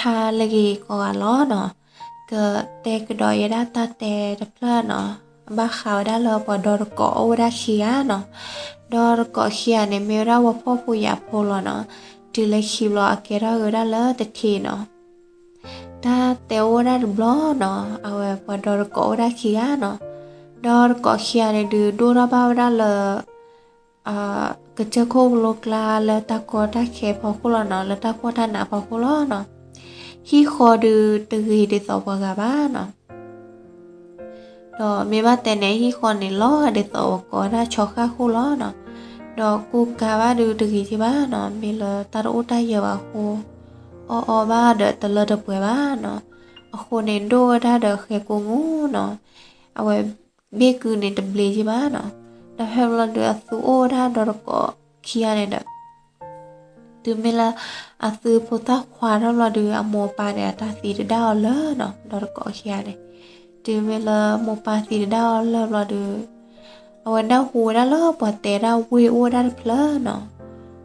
ဟါလၢအဂ့ၤကိးဂၤလီၤနီၤ, ကတဲကဒီးယဲဒၣ်တၢ်တဲတဖျၢၣ်နီၤ, ဘၣ်ဃးဝဲဒၣ်လၢပှၤဒီတကိးအိၣ်ဝဲဒၣ်ခံဂၤနီၤ, ဒီတကိးခံဂၤန့ၣ် မ့ၢ်ဝဲဒၣ်ပှၤဖှီၣ်ဖိယာ်ဖိလီၤနီၤ, တုၤလၢခံဘျီအကဲထီၣ်က့ၤဝဲဒၣ်လၢတထံးနီၤ, တၢ်တဲအိၣ်ဝဲဒၣ်တဘျီနီၤ, အဝဲပှၤဒီတကိးအိၣ်ဝဲဒၣ်ခံဂၤနီၤ, ဒီတကိးခံဂၤန့ၣ်ဒုးဒိၣ်ထီၣ်ဘၣ်ဝဲဒၣ်လၢ ကစၢၢ်ခိၣ်ကလိကျါလၢတၢ်ကီတၢ်ခဲဖီခိၣ်လီၤနီၤ, လၢတၢ်ဖှီၣ်တၢ်နးဖီခိၣ်လီၤနီၤ, ဟံၣ်ဃီဒုးတဂ့ၤဒ်သိးပှၤဂၤဘၣ်နီၤ, ဒီးမ့ၢ်ဘၣ်တဲန့ၣ် ဟံၣ်ဃီန့ၣ်လီၤဒ်သိးပကိးဝဲဒၣ်ဆီဃၣ်ခိၣ်လီၤနီၤ, ဒီးကူကၤဘၣ်ဒုးတဂ့ၤက့ဘၣ်နီၤ, မ့ၢ်လၢတၢ်တအိၣ်တၢ်ယၢၤဘၣ်အဃိ, အီၣ်အီဘၣ်ဒီးတလၢတပှဲၤဘၣ်နီၤ, အဃိန့ၣ်ဒိၣ်ဝဲဒၣ်ဒီးဃဲၤကိာ်မူနီၤ, အဝဲ ဘ့ၣ်ကုန့ၣ်တဘျ့က့ဘၣ်နီၤ, ဒီးဖဲဘျီဒုးအသုအိၣ်ဝဲဒၣ်ဒီတကိးခံဂၤန့ၣ်ဒီး, တုၤမ့ၢ်လၢအသုဖိသၣ်ခွါထီၣ်ဘျီဒုး အမိၢ်ပၢ်န့ၣ် အတၢ်သံတဒၣ်အီၤလၢာ်နီၤ, ဒီတကိးခံဂၤန့ၣ်, တုၤမ့ၢ်လၢမိၢ်ပၢ်သံတဒၣ်အီၤလၢာ်ဘျီဒုး, အဝဲဒၣ်ဟူးဝဲဒၣ်လၢပှၤတဲဒၣ်ဝ့ၢ်အိၣ်ဝဲဒၣ်တဖျၢၣ်နီၤ,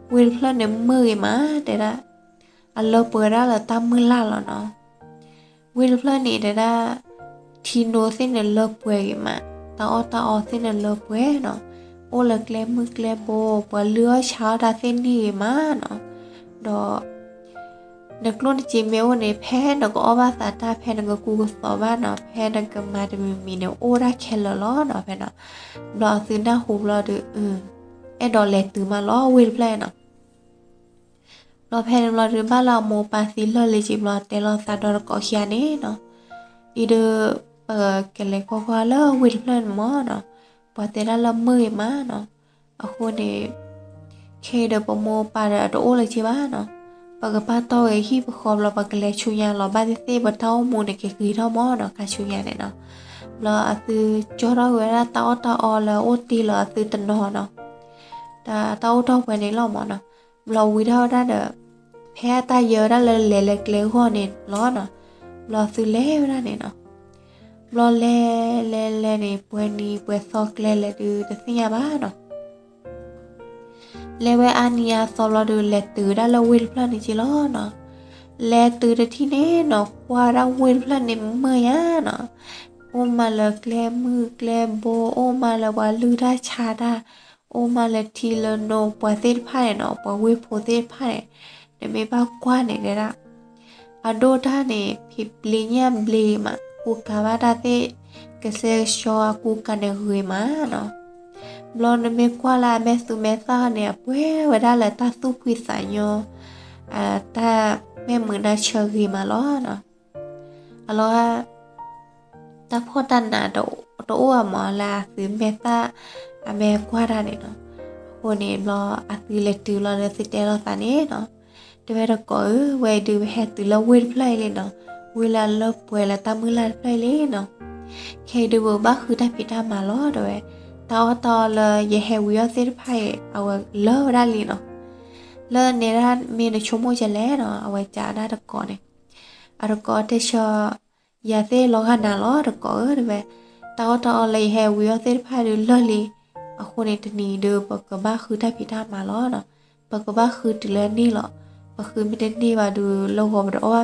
ဝ့ၢ်တဖျၢၣ်န့ၣ်မုာ်ဂ့ၤမး တဲဒၣ်, အလၢပှဲၤဝဲဒၣ်လၢတၢ်မုၢ်လၢ်လီၤနီၤ ဝ့ၢ်တဖျၢၣ်န့ၣ်တဲဒၣ်, ထံနိသ့ၣ်န့ၣ်လၢပှဲၤဂ့ၤမး, တၢ်အီၣ်တၢ်အီသ့ၣ်န့ၣ်လၢပှဲၤနီၤ, အိၣ်လၢကျဲမုၢ်ကျဲဘိ, ပှၤလုၢ်အီၣ်ဆါအီၣ်တၢ်သ့ၣ်န့ၣ်ဂ့ၤမးနီၤ, ဒီး နကျိၣ်နစ့မ့ၢ်အိၣ်န့ၣ် ဖဲနကအီၣ်ဘၣ်သးတၢ် ဖဲနကကူကသိးဘၣ်နီၤ, ဖဲနကမၤတမံၤမံၤန့ၣ် အိၣ်ဒၣ်ခဲလၢာ်လီၤနီၤ ဖဲနီၤ, ဘျီအသုနၢ်ဟူဘျီဒီး, အဲၣ်ဒိးလဲၤတုၤမးလီၤဝ့ၢ်တဖျၢၣ်နီၤ ဘျီဖဲန့ၣ်ဘျီဒုး ဘၣ်လၢအမိၢ်ပၢ်သံလၢာ်လံက့ဘျီ တဲလိာ်သးဒီတကိးခံဂၤန့ၣ်နီၤ, အံၤဒီး, ပကလဲၤကွၢ်ကွၢ်လၢဝ့ၢ်တဖျၢၣ်န့ၣ်မးနီၤ, ပှၤတဲဒၣ်လၢမုာ်ဂ့ၤမးနီၤ, အဃိန့ၣ်, ခဲအံၤဒီးပမိၢ်ပၢ်ဒီးအတအိၣ်လၢၤက့ဘၣ်နီၤ, ပကဘၣ်တီၢ်ဝဲဟံၣ်ပဃီဘျီ ပကလဲၤဆူညါလီၤ ဘၣ်သ့ၣ်သ့ၣ်ပတၢ်အိၣ်မူန့ၣ် ကဂ့ၤထီၣ်မးနီၤ ခါဆူညါန့ၣ်နီၤ, ဘျီအသုကၠီထီၣ်က့ၤဝဲဒၣ်တၢ်အီၣ်တၢ်အီလၢအအိၣ်တ့ၢ်လၢအသုတနီၤနီၤ တၢ်အိၣ်တၢ်ပှဲၤန့ၣ်လီၤမးနီၤ, ဘျီဝံၤထီၣ်ဝဲဒၣ်ဒီး, ဖဲအတၢ်ယၢၤဝဲဒၣ်လၢလဲၤလၢကျဲဂီၢ်န့ၣ်လီၤနီၤ, ဘျီသုလဲၤဝဲဒၣ်န့ၣ်နီၤ, ဘျီလဲၤလဲၤလဲၤန့ၣ် ပှဲၤနံၤပှဲၤသီကျဲလဲၤဒုးတသ့ၣ်ညါဘၣ်နီၤ လဲၤဝဲအါနံၤအါသီဘျီဒုး လဲၤတုၤဝဲဒၣ်လၢဝ့ၢ်တဖျၢၣ်န့ၣ်က့လီၤနီၤ, လဲၤတုၤတထံၣ်န့ၣ်နီၤ ကွၢ်ဝဲဒၣ်ဝ့ၢ်တဖျၢၣ်န့ၣ်မုာ်ညါနီၤ, အိၣ်မးလၢကျဲမုၢ်ကျဲဘိ အိၣ်မးလၢပှၤလုၢ်တၢ်ဆါတၢ်, အိၣ်မးလၢထံလၢနိ ပှၤသ့ၣ်တဖၣ်န့ၣ်နီၤ ပှၤဝ့ၢ်ဖိသ့ၣ်တဖၣ်န့ၣ်, နမ့ၢ်ဘၣ်ကွၢ်န့ၣ်တဲဒၣ် အဒိၣ်တၢ်န့ၣ် ဖံးဘျ့ညၣ်ဘျ့မး ကူကၤဘၣ်တၢ်သ့ၣ်, ကစဲကဆှီအကူကၤန့ၣ်ဂ့ၤမးနီၤ, ဘျီနမ့ၢ်ကွၢ်လၢအမဲာ်သူမဲာ်သၣ်န့ၣ် အပှဲၤဝဲဒၣ်လၢတၢ်သူၣ်ဖှံသးညီ, တၢ်မဲာ်မုာ်နၢ်ဆၢဂ့ၤမးလီၤနီၤ, အလီၤ တၢ်ဖှီၣ်တၢ်နးတအိၣ်အမးလၢအသုမဲာ်သၣ်အမဲာ်ကွၢ်တၢ်န့ၣ်နီၤ, အဃိန့ၣ်ဘျီအသုလဲၤတုၤဘျီဒီးသုတဲလိာ်သးန့ၣ်နီၤ, တဲဝဲတကိးဧၢ ဝဲအံၤဒုးပဟဲတုၤလၢဝ့ၢ်တဖျၢၣ်အံၤလံနီၤ, ဝ့ၢ်လၢအလၢပှဲၤလၢတၢ်မုၢ်လၢ်တဖျၢၣ်အံၤလံနီၤ, ခဲအံၤဒုးပကဘၣ်ဃုတၢ်ဖံးတၢ်မၤလီၤတဲဝဲ, တၢ်အီၣ်တၢ်အီလၢယဟဲဝံၤအီၣ်သ့ၣ်တဖၣ်အံၤ အဝဲလၢာ်ဝဲဒၣ်လံနီၤ, လၢန့ၣ်ဒၣ်မ့ၢ်နဆိကမိၣ်ကလဲၣ်နီၤ အဝဲကးဒၣ်တကိးန့ၣ် အတကိးတဲဆၢ, ယၤသ့ၣ်လီၤဂာ်နၤလီၤတကိးဧၢတဲဝဲ, တၢ်အီၣ်တၢ်အီလၢယဟဲဝံၤအီၣ်သ့ၣ်တဖၣ်ဒုးလၢာ်လံ, အဃိန့ၣ်တနံၤအံၤဒုး ပကဘၣ်ဃုတၢ်ဖံးတၢ်မၤလီၤနီၤ, ပကဘၣ်ဃုတုၤလၢန့ၢ်လီၤ, ပဃုမ့ၢ်တန့ၢ်ဘၣ်ဒုး လၢဂီၤပတအီၣ်ဘၣ်မ့ၤဘၣ်တဲဝဲ,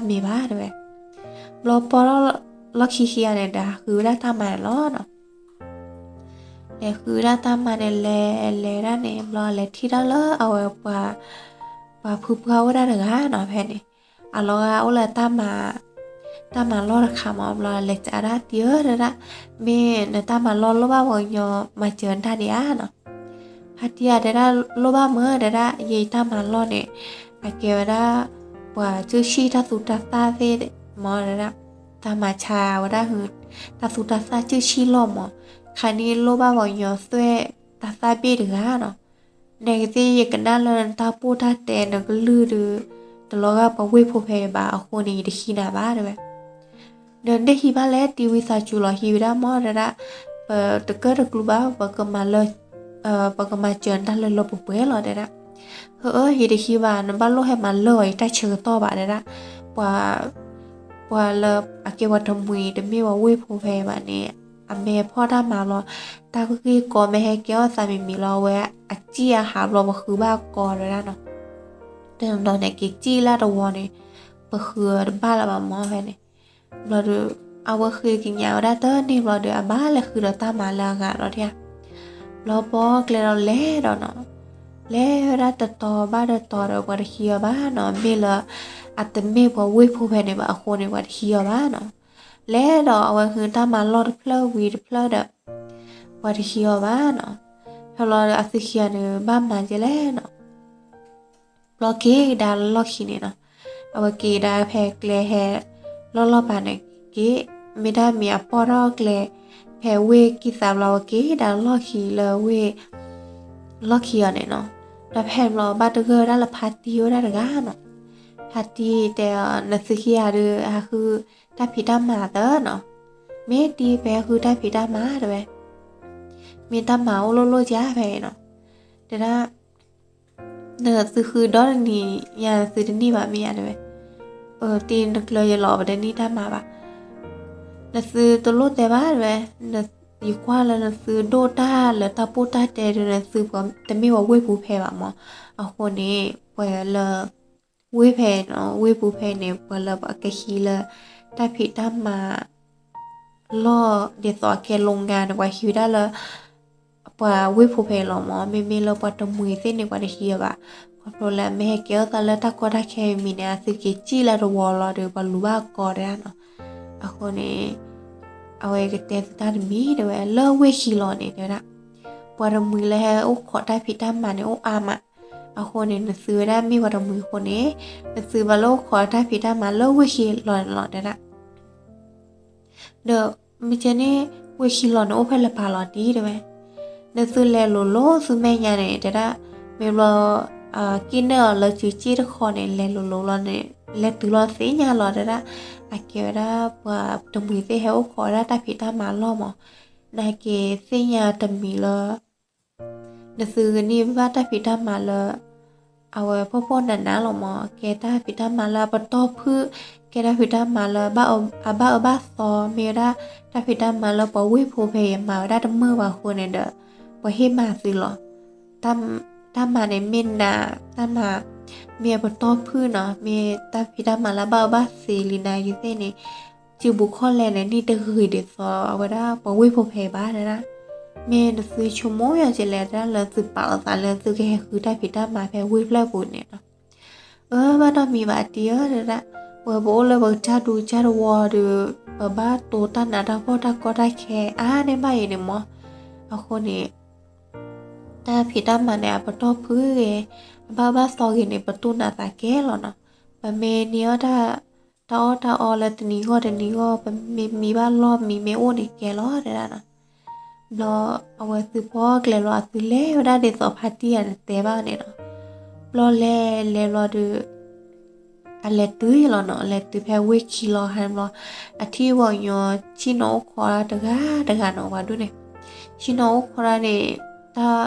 ဘျီပီၢ်လီၢ်ခံခံဂၤန့ၣ် ဒီးဟးဃုဝဲဒၣ်တၢ်မၤန့ၣ်လီၤနီၤ လဲၤဃုဝဲဒၣ်တၢ်မၤန့ၣ် လဲၤလဲၤဒၣ်န့ၣ် ဘျီလဲၤထံၣ်ဒၣ်လၢအဝဲပှၤ, ပှၤဖုပှၢ်အိၣ်ဒၣ်တဂၤနီၤ ဖဲန့ၣ်, အလီၤဂာ်အိၣ်လၢတၢ်မၤ, တၢ်မၤလီၢ်တခါမး ဘျီလဲၤကးဒၣ်တံၤဧၢတဲဒၣ်, မ့ၢ်နတၢ်မၤလီၢ်လိၣ်ဘၣ်ပှၤကညီမၤစၢၤနတၢ်ဒံးဧါနီၤ, ဖါတံၢ်ဧၢတဲဒၣ်, လိၣ်ဘၣ်မ့ၢ်တဲဒၣ် ယတၢ်မၤလီၢ်န့ၣ်, အကဲဝဲဒၣ်, ပှၤကၢၢ်ဆံၣ်တၢ်သူတၢ်သၣ်သ့ၣ်, မ့ၢ်တဲဒၣ်, တၢ်မၤဆါဝဲဒၣ်ဟု, တၢ်သူတၢ်သၣ်ကၢၢ်ဆံၣ်လီၢ်မး, ခါန့ၣ်လိၣ်ဘၣ်ပှၤကညီသွဲၣ်, တၢ်သၣ်ဘ့ၣ်တဂၤနီၤ, နကသ့ၣ်ယကနၣ်လၢနတၢ်ပိၢ်တၢ်တဲနကလုၢ်ဒီး, တလီၤဂာ်ပှၤဝ့ၢ်ဖိဖဲဘၣ် အဃိန့ၣ်ယတဟံးနၤဘၣ်တဲဝဲ ဒီးနတဟံးဘၣ်လဲၣ် တံၤဝံသးစူၤလီၤဟံးဝဲဒၣ်မးတဲဒၣ်, ပတကၢၢ်တကျိၤဘၣ် ပကမၤလၢ, ပကမၤစၢၤနတၢ်လၢလၢပှဲၤပှဲၤလီၤတဲဒၣ်, ဟၢအၢ ယတဟံးဘၣ် နဘၣ်လိၣ်ဟဲမၤလၢအီၤယတၢ်ဆၢကတီၢ်ဘၣ်တဲဒၣ်, ပှၤ, ပှၤလၢအကဲပှၤတမှံၤတမ့ၢ်ပှၤဝ့ၢ်ဖိဖဲဘၣ်န့ၣ်, အမဲာ်ဖှီၣ်တၢ်မၤဘျီ, တၢ်ဂ့ၢ်ကီမ့ၢ်ဟဲကဲအီၣ်သးမံၤမံၤလီၤ အဝဲအစံၣ်အဟးဘျီပဃုဘၣ်ကီတဲဝဲဒၣ်နီၤ, တနီၤန့ၣ်က့ၤစံၣ်လၢတဝီန့ၣ်, ပဃုအီၤတဘၣ်လၢၤဘၣ်မၢ်ဖဲန့ၣ်. ဘျီဒီး အဝဲဃ့ကညးဝဲဒၣ်တန့ၢ်ဘျီဒီး အဘၣ်လဲၤဃုဒီးတၢ်မၤလၢအဂၤလီၤဒၣ်ဧါ. ဘျီပှၤကျဲဒီးလဲၤဒီးနီၤ, လဲၤဝဲဒၣ်တတီၤဘၣ်တတီၤဒီး ပှၤတဟံးအီၤဘၣ်နီၤ, မ့ၢ်လၢ အတမ့ၢ်ပှၤဝ့ၢ်ဖိဖဲန့ၣ်ဘၣ်အဃိန့ၣ် ပှၤတဟံးအီၤဘၣ်နီၤ. လဲၤဒီးအဝဲဃုတၢ်မၤလီၢ်တဖျၢၣ်ဝံၤတဖျၢၣ်ဒီး ပှၤတဟံးအီၤဘၣ်နီၤ. ဖဲလီၤဒီးအသုခံဂၤန့ၣ် ဘၣ်မၤကဲလဲၣ်နီၤ. ဘျီက့ၤကဒါလၢလီၢ်ခံန့ၣ်နီၤ, အဝဲက့ၤကဒါဖဲကျဲဟဲ လီၢ်လီၢ်ပၤန့ၣ်က့ၤ, မ့ၢ်တၢ်မံၤအပီၢ်ထီၣ်ကျဲ ဖဲဝ့ၢ်ကံၢ်သးဘျီ အဝဲက့ၤကဒါလီၢ်ခံလၢဝ့ၢ် လီၢ်ခံအီၤန့ၣ်နီၤ. ဒီးဖဲန့ၣ်ဘျီ ဘၣ်တဂၢၢ်ဝဲဒၣ်လၢဖါတံၢ်ဝဲဒၣ်တဂၤနီၤ. ဖါတံၢ်တဲအီၤ နသုခံဂၤဒီး ဟးဃုတၢ်ဖံးတၢ်မၤသၢနီၤ. မ့ၢ်တံၢ် ပဟဲဃုတၢ်ဖံးတၢ်မၤတဲဝဲ, မ့ၢ်တၢ်မၤအိၣ်လိၣ်လိၣ်ကၢ်ဖဲအံၤနီၤ. တဲဒၣ် နသုဃုဒီတနံၤညါ နသုတန့ၢ်ဘၣ်မ့ၢ်ဧါတဲဝဲ. အတံၢ် နကျၢၤယလီၤ ပတန့ၢ်တၢ်မၤဘၣ်. နသုတလိၣ်တဲဘၣ်တဲဝဲ, ယကွၢ်လၢနသုဒိၣ်တၢ်လၢတၢ်ပိၢ်တၢ်တဲဒီး နသုပှၤတမ့ၢ်ပှၤဝ့ၢ်ပူၤဖဲဘၣ်မၢ်. အဃိန့ၣ် ပှၤလၢ ဝ့ၢ်ဖဲနီၤ, ဝ့ၢ်ပူၤဖဲန့ၣ် ပှၤလၢပှၤကဟံးလၢ တၢ်ဖံးတၢ်မၤ လီၢ်ဒ်သိးအကဲ โรงงาน န့ၣ် ပှၤဟံးဝဲဒၣ်လၢ ပှၤဝ့ၢ်ဖိဖဲလီၤမၢ်. မ့မ့ၢ်လၢပှၤတမှံၤသ့ၣ်န့ၣ် ပှၤတဟံးအီၤဘၣ်. ခီဖျိလၢအမ့ၢ်ဟဲကဲထီၣ်သးလၢတၢ်ကီတၢ်ခဲမံၤန့ၣ် အသုက့ၤစံၣ်လၢတဝီလီၤဒီး ပှၤလူၤဘၣ်ကီတဲဒၣ်နီၤ. အဃိန့ၣ် အဝဲကတဲသုတၢ်တမံၤတဲဝဲ လၢဝ့ၢ်ခံလီၤန့ၣ်တဲဝဲဒၣ်, ပှၤတမှံၤလၢဟဲအိၣ်ခိးတၢ်ဖံးတၢ်မၤန့ၣ် အိၣ်အါမး. အဃိန့ၣ် နသုဝဲဒၣ်မ့ၢ်ပှၤတမှံၤအဃိန့ၣ် နသုဘၣ်လၢအိၣ်ခိးတၢ်ဖံးတၢ်မၤလၢဝ့ၢ်ခံလီၤန့ၣ်လီၤတဲဒၣ်. ဒီးမ့ၢ်ကဲန့ၣ် ဝ့ၢ်ခံလီၤန့ၣ် အိၣ်ဖဲလဲၣ်ပာ်လီၤတံၢ်တဲဝဲ. နသုလဲၤလိၤလိၤသုမဲာ်ညါန့ၣ်တဲဒၣ်, မ့ၢ်ဘျီ က့ၣ်နၢၣ်အီၤလၢစုစ့ၣ်တခီန့ၣ် လဲၤလိၤလိၤလီၤန့ၣ် လဲၤတုၤလီၤသ့ၣ်ညါလီၤတဲဒၣ်. အကဲဝဲဒၣ်ပှၤတမှံၤသ့ၣ်ဟဲအိၣ်ခိးဝဲဒၣ်တၢ်ဖံးတၢ်မၤလီၢ်မၢ်. နာ်က့ၤသ့ၣ်ညါတမံၤလၢ နသုကန့ၢ်ဘၣ်တၢ်ဖံးတၢ်မၤလၢ အဝဲဖှီၣ်ဖှီၣ်နးနးလီၤမၢ်. ကဲတၢ်ဖံးတၢ်မၤလၢအပတီၢ်ဖုၣ်, ကဲတၢ်ဖံးတၢ်မၤလၢအဘၣ်အၢဘၣ်သီ, မ့ၢ်ဝဲဒၣ်တၢ်ဖံးတၢ်မၤလၢပှၤဝ့ၢ်ဖိဖဲအံၤမၤဝဲဒၣ်တမုာ်ဘၣ်အဃိန့ၣ်ဒီး ပှၤဟ့ၣ်မၤသုလီၤ. တၢ်မၤန့ၣ်မ့ၢ်နး, တၢ်မၤ မ့ၢ်အပတီၢ်ဖုၣ်နီၤ, မ့ၢ်တၢ်ဖံးတၢ်မၤလၢအဘၣ်အၢဘၣ်သီလံနာ်က့ၤသ့ၣ်န့ၣ် စုပူၤခီၣ်လဲၢ်န့ၣ် န့ၢ်တဂ့ၤဒ်သိးအဝဲဒၣ်ပှၤဝ့ၢ်ဖိဖဲဘၣ်တဲဒၣ်. မ့ၢ်နသုဆိကမိၣ်ယီၤကလဲၣ်တဲဒၣ်လၢသုပာ်လီၤသးလၢသုကဟဲဃုတၢ်ဖံးတၢ်မၤဖဲဝ့ၢ်ဖျၢၣ်ပူၤန့ၣ်နီၤ. အၢ ဘၣ်နီတမံၤဘၣ်တံၢ်ဧၢတဲဒၣ်, ဝဲပအိၣ်လၢပကစၢ်ဒူကစၢ်တဝီဒီး ပဘၣ်တိၤတၢ်နးတၢ်ဖှီၣ်တၢ်ကီတၢ်ခဲအါန့ၢ်ဘၣ်အံၤန့ၣ်မၢ်. အဃိန့ၣ် တၢ်ဖံးတၢ်မၤန့ၣ် အပတီၢ်ဖုၣ်ဂ့ၤ, အဘၣ်အၢဘၣ်သီဂ့ၤန့ၣ် ပတိၢ်နးသးကဲလီၤနီၤ. ပမ့ၢ်န့ၢ်အီၣ်တၢ် တၢ်အီၣ်တၢ်အီလၢတနံၤဂီၢ်တနံၤဂီၢ် ပမ့ၢ်မံဘၣ်လီၢ်မံမ့ၢ်အိၣ်န့ၣ်ကဲလီၤတဲဒၣ်နီၤ. ဘျီအဝဲသုဖီကျဲလီၤ အသုလဲၤဝဲဒၣ်ဒ်သိးဖါတံၢ်ဧါန့ၣ်တဲဘၣ်န့ၣ်နီၤ. ဘျီလဲၤလဲၤဘျီဒီး အလဲၤတုၤလီၤနီၤ, အလဲၤတုၤဖဲဝ့ၢ်ခံလီၤဟါဘျီ, အထံၣ်ပှၤကညီဆ့ၣ်နီၤအိၣ်ခိးတၢ်တဂၤတဂၤနီၤ ပှၤဒ်န့ၣ်, ဆ့ၣ်နီၤအိၣ်ခိးတၢ်န့ၣ်, တၢ်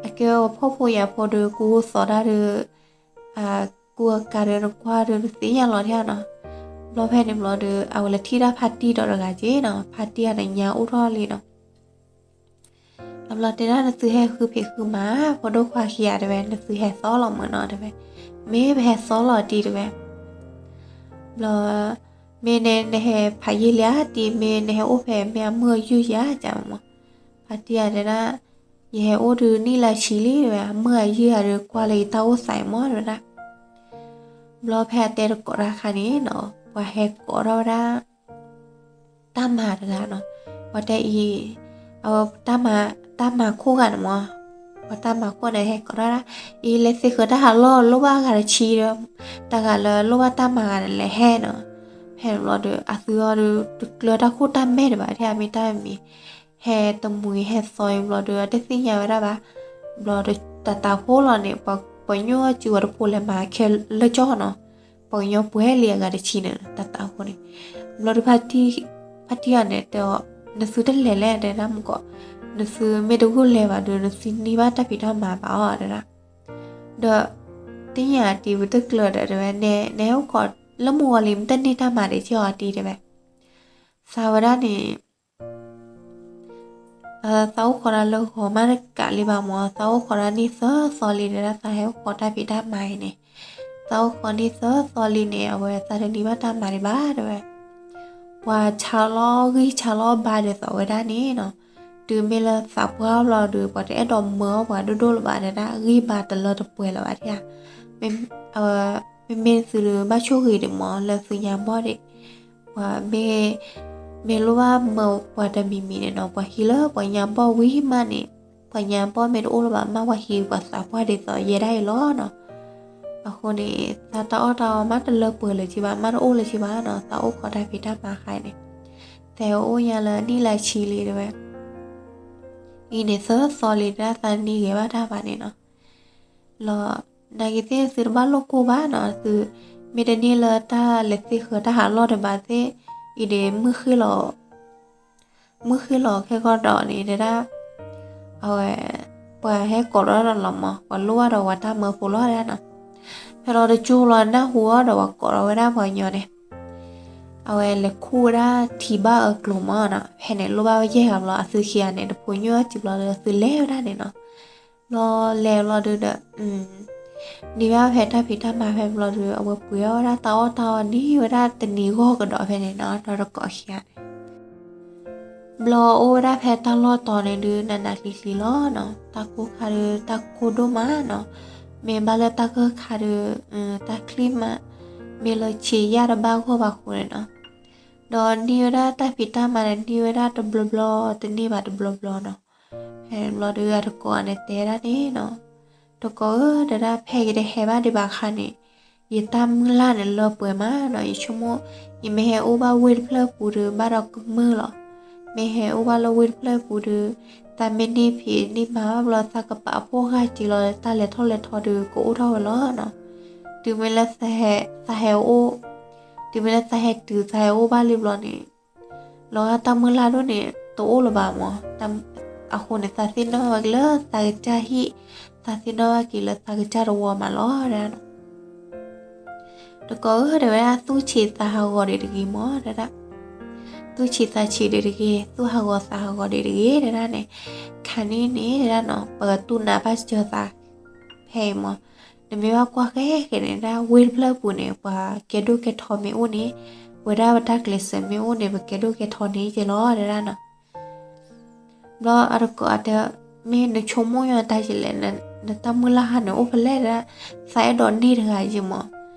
အကဲဝဲဖှီၣ်ဖိယာ်ဖိဒီး ကူအိၣ်သီတၢ်ဒီး ကူအကၤဒီးနကွၢ်ဒီး နသ့ၣ်ညါလီၤဒၣ်နီၤ. ဘျီဖဲန့ၣ်ဘျီဒီး အဝဲလဲၤထံၣ်ဒၣ်ဖါတံၢ်ဒီးတဂၤက့နီၤ, ဖါတံၢ်အံၤန့ၣ်ညါအိၣ်ထီၣ်လံနီၤ. အဘျီတဲဒၣ်နသုဟဲဃုဖံးဃုမၤ ဖိဒိၣ်ခွါခံဂၤတဲဝဲ, နသုဟဲသီလီၤမၢ်နီၤတဲဝဲ, မ့ၢ်ပဟဲသီလီၤတံၢ်တဲဝဲ. ဘျီ မ့ၢ်နဟဲဖးယံာ်လံဧါတံၢ်, မ့ၢ်နဟဲအိၣ်ဖဲမ့ၢ်အမုၢ်အယုၢ်ဧါကမၢ်. ဖါတံၢ်ဧါတဲဒၣ်, ယဟဲအိၣ်ဒုးနံၣ်လၢဆံလံတဲဝဲ, အမုၢ်အယုၢ်ဧါဒီးကွၢ်လၢယတၢ်အိၣ်သးအံၤမၢ်တဲဝဲဒၣ်. ဘျီဖဲအတဲတကိးတၢ်အခါန့ၣ်နီၤ, ပှၤဟဲကိးထီၣ်ဝဲဒၣ် တၢ်မၤတဂၤနီၤ, ပှၤတဲအံၤ, အဝဲ တၢ်မၤခိၣ်ဂၤန့ၣ်မၢ်, ပှၤတၢ်မၤခိၣ်န့ၣ်ဟဲကိးထီၣ်ဒၣ်, အံၤလဲၤသ့ဃၢၤတၢ်ဟးလီၢ် လိၣ်ဘၣ်အဂၤတဆံဒီး, တဂၤလၢလိၣ်ဘၣ်တၢ်မၤဂၤန့ၣ်လဲၤဟဲနီၤ. ဖဲန့ၣ်ဘျီဒီး အသုအီၤဒီး တကျၢၤတၢ်ခိၣ်တၢ်မဲာ်ဒံးဘၣ် ထဲအမ့ၢ်တၢ်မံၤ ဟဲတမှံၤဟဲသီအံၤဘျီဒီး အတသ့ၣ်ညါဝဲဒၣ်ဘၣ်. ဘျီဒီးတၢ်တၢ်ဖိလီၤန့ၣ် ပှၤကညီစုဝဲတဖိလဲၤမၤခဲလၢာ်ကၠီနီၤ, ပှၤကညီပှဲၤလံအဂၤတဆံန့ၣ် တၢ်တၢ်ဖိန့ၣ်. ဘျီဒီး ဖါတံၢ်ဧါန့ၣ်တဲအီၤ, နသုတလဲၤလဲၣ်တဲဒၣ်မူကီး, နသုမ့ၢ်တဂိၢ်လဲၤဘၣ်ဒီး နသုန့ၢ်ဘၣ်တၢ်ဖံးတၢ်မၤဘၣ်အီၤတဲဒၣ်. ဒီး သ့ၣ်ညါတံၢ် ပတကျၢၤဒီးတဲဝဲ, နဟဲအိၣ်ခိးလၢမုၢ်ဂီၤလံ မ့ၢ်တန့ၢ်တၢ်မၤဒံးက့ၤအီၤတံၢ်တဲဝဲ. သးဝဲဒၣ်န့ၣ် သးအိၣ်ခိးတၢ်လၢဂီၤမးတကးလံဘၣ်မၢ်, သးအိၣ်ခိးတၢ်နံၣ်သၢသီလံတဲဒၣ်, သးဟဲအိၣ်ခိးတၢ်ဖံးတၢ်မၤအံၤန့ၣ်, သးအိၣ်ဃီၤန့ၢ်သၢသီလံန့ၣ် အဝဲသးတနံၤဘၣ်တၢ်မၤဒံးဘၣ်တဲဝဲ, ပှၤဆါလီၤဂံၢ်ဆါလီၤဘါဒ်သိးဝဲဒၣ်န့ၣ်နီၤ, တုၤမ့ၢ်လၢသးပှၢ်ဘျီဒီး ပှၤတအဲၣ်ဒိးမၢအီၣ်ပှၤဒိၣ်ဒိၣ်လၢၤဘၣ်တဲဒၣ်, ဂံၢ်ဘါတလၢတပှဲၤလၢၤဘၣ်ထံဧါ, မ့မ့ၢ်သုဒုးဘၣ်ဆိၣ်ဂ့ၤဒံးမး လၢသုညါဘီၣ်ဒံး, ပှၤမ့ၢ်လိၣ်ဘၣ်မၢပှၤတမံၤမံၤန့ၣ်နီၤ, ပှၤဟံးလၢပှၤညါဘီၣ်ဝံၤမးန့ၣ်, ပှၤညါဘီၣ်မ့ၢ်တအိၣ်လၢၤဘၣ်မး ပှၤဟံးပှၤသးပှၢ်ဒ်သိးယဲဒၣ်အံၤလီၤနီၤ. အဃိန့ၣ် သးတၢ်အီၣ်တၢ်အီမးတလၢပှဲၤလၢၤက့ဘၣ်, မးတအိၣ်လၢၤက့ဘၣ်နီၤ, သးအိၣ်ခိးတၢ်ဖံးတၢ်မၤခါအံၤန့ၣ်, သဲအိၣ်ညါလၢနံၣ်လၢဆံလံတဲဝဲ အံၤန့ၣ်သၢသီလံဒၣ် သးနံၤဂဲၤဘၣ်တၢ်ဘၣ်န့ၣ်နီၤ. လီၤ, နာ်က့သ့ၣ်သုတဘၣ်လိၣ်ကိၢ်ဘၣ်နီၤ, သုမ့ၢ်တန့ၢ်လၢတၢ်လဲၤသ့ဃၢၤတၢ်ဟးလီၢ်တဘၣ်သ့ၣ်, အံၤန့ၣ် မုၢ်ဃ့ၢ်လီၤခဲကီၢ်ဒီးန့ၣ်တဲဒၣ်, အဝဲ ပှၤဟဲကိးထီၣ်ဒီးလီၤမး, ပှၤလိၣ်ဘၣ်ဒီးပှၤတၢ်မၢဖိလီၤတဲဒၣ်နီၤ. ဖဲလီၤတကၠိလီၤနၢ်ဟူအီၤဒီးပှၤကိးထီၣ်ဝဲဒၣ်ပှၤကညီန့ၣ် အဝဲလဲၤခူၣ်ဝဲဒၣ်ထံဘၣ်အၢကျိၤမးနီၤ, ဖဲန့ၣ်လိၣ်ဘၣ်ဝဲယဲၢ်ဂၤဘျီ အသုခံဂၤန့ၣ် တဖိညိၣ်အီၣ်စံးဘျီဒီးသုလဲၤဝဲဒၣ်န့ၣ်နီၤ. ဘျီလဲၤဘျီဒုဒီး န့ၢ်ဘၣ်ဖဲတၢ်ဖံးတၢ်မၤဖဲဘျီဒီး အဝဲပှ့ၤအီၣ်ဝဲဒၣ်တၢ်အီၣ်တၢ်အီန့ၢ်ဝဲဒၣ်တနံၤဂီၢ်ကဒီးဖဲန့ၣ်နီၤ, ဒီးတကိးခံဂၤန့ၣ် ဘျီအိၣ်ဝဲဒၣ်ဖဲတၢ်လီၢ်တီၤန့ၣ်ဒုး နးနးကျံၤကျံၤလီၤနီၤ, တၢ်ကိၢ်ခါဒုး တၢ်ကိၢ်ဒိၣ်မးနီၤ, မ့ၢ်ဘၣ်လၢတၢ်ကၢၢ်ခါဒုး တၢ်ချံၣ်မး မ့ၢ်လၢဆံးယၣ်တဘၣ်ဂီၢ်ဘၣ်ဃိန့ၣ်နီၤ, ဒီးန့ၢ်ဝဲဒၣ်တၢ်ဖံးတၢ်မၤန့ၣ် န့ၢ်ဝဲဒၣ်တဘျီဘျီ တန့ၢ်ဘၣ်တဘျီဘျီနီၤ. ဖဲဘျီဒုးအတကိးန့ၣ်တဲဒၣ်န့ၣ်နီၤ, တကိးဧၢ တဲဒၣ် ဖဲယတဟဲဘၣ်ဒံးဘၣ်အခါန့ၣ် ယတၢ်မုၢ်လၢ်န့ၣ်လၢပှဲၤမးနီၤ, ယဆိကမိၣ် ယမ့ၢ်ဟဲအိၣ်ဘၣ်ဝ့ၢ်တဖျၢၣ်ပူၤဒုး ဘၣ်ဒီးကမုာ်လီၤ, မ့ၢ်ဟဲအိၣ်ဘၣ်လၢဝ့ၢ်တဖျၢၣ်ပူၤဒုး သးမ့ၢ်န့ၢ်ဖံးန့ၢ်မၤဘၣ်ဘျီ သးကပာ်ဖှိၣ်ဂာ်က့ၤလီၤ တၢ်လဲၤထီၣ်လဲၤထီဒုး ကအိၣ်ထီၣ်ဝဲလီၤနီၤ. တုၤမ့ၢ်လၢ သးဟဲအိၣ် တုၤမ့ၢ်လၢသးဟဲတုၤသးဟဲအိၣ်ဘၣ်လံဘျီန့ၣ် လီၤဂာ်တၢ်မုၢ်လၢ်ဒိၣ်န့ၣ် တအိၣ်လၢၤဘၣ်မး, အဃိန့ၣ် သးသ့ၣ်နီၣ်ဝဲက့ၤလၢသးကစၢ်ဟံၣ်, သးသ့ၣ်နီၣ်ဝဲက့ၤလၢသးကစၢ်တဝီမးလီၤဒၣ်နီၤ. တကိးဧၢ တဲဝဲဒၣ် သူၣ်ဆံးသးဟးဂီၤဒံးတဂ့ၤမး တဲဒၣ်, သူၣ်ဆံးသးဆံးဒံးတဂ့ၤ, သူၣ်ဟးဂီၤသးဟးဂီၤဒံးတဂ့ၤ တဲဒၣ်န့ၣ်, ခါန့ၣ်န့ၣ် တဲဒၣ်နီၤ ပကတူၢ်နးဘၣ်စၢၤသး ဖဲအံၤမး, နမ့ၢ်ဘၣ်ကွၢ်ဃဲဃဲန့ၣ် ဒၣ်ဝ့ၢ်တဖျၢၣ်ပူၤန့ၣ် ပှၤကဲဒိၣ်ကဲထီမ့ၢ်အိၣ်န့ၣ်, ပဝဲဒၣ်ပတၢ်ကျဲးစၢးမ့ၢ်အိၣ်န့ၣ် ပကဲဒိၣ်ကဲထီန့ၣ်က့ၤလီၤ တဲဒၣ်နီၤ. ဘျီအတကိးအတဲ, မ့ၢ်နဆိကမိၣ်ညီတၢ်ယလဲၣ်, နတၢ်မုၢ်လၢ်ဟါန့ၣ်အိၣ်ဖဲလဲၣ်ဒၣ်, သးအဲၣ်ဒိးန့ၢ်တဂၤယံၤမး,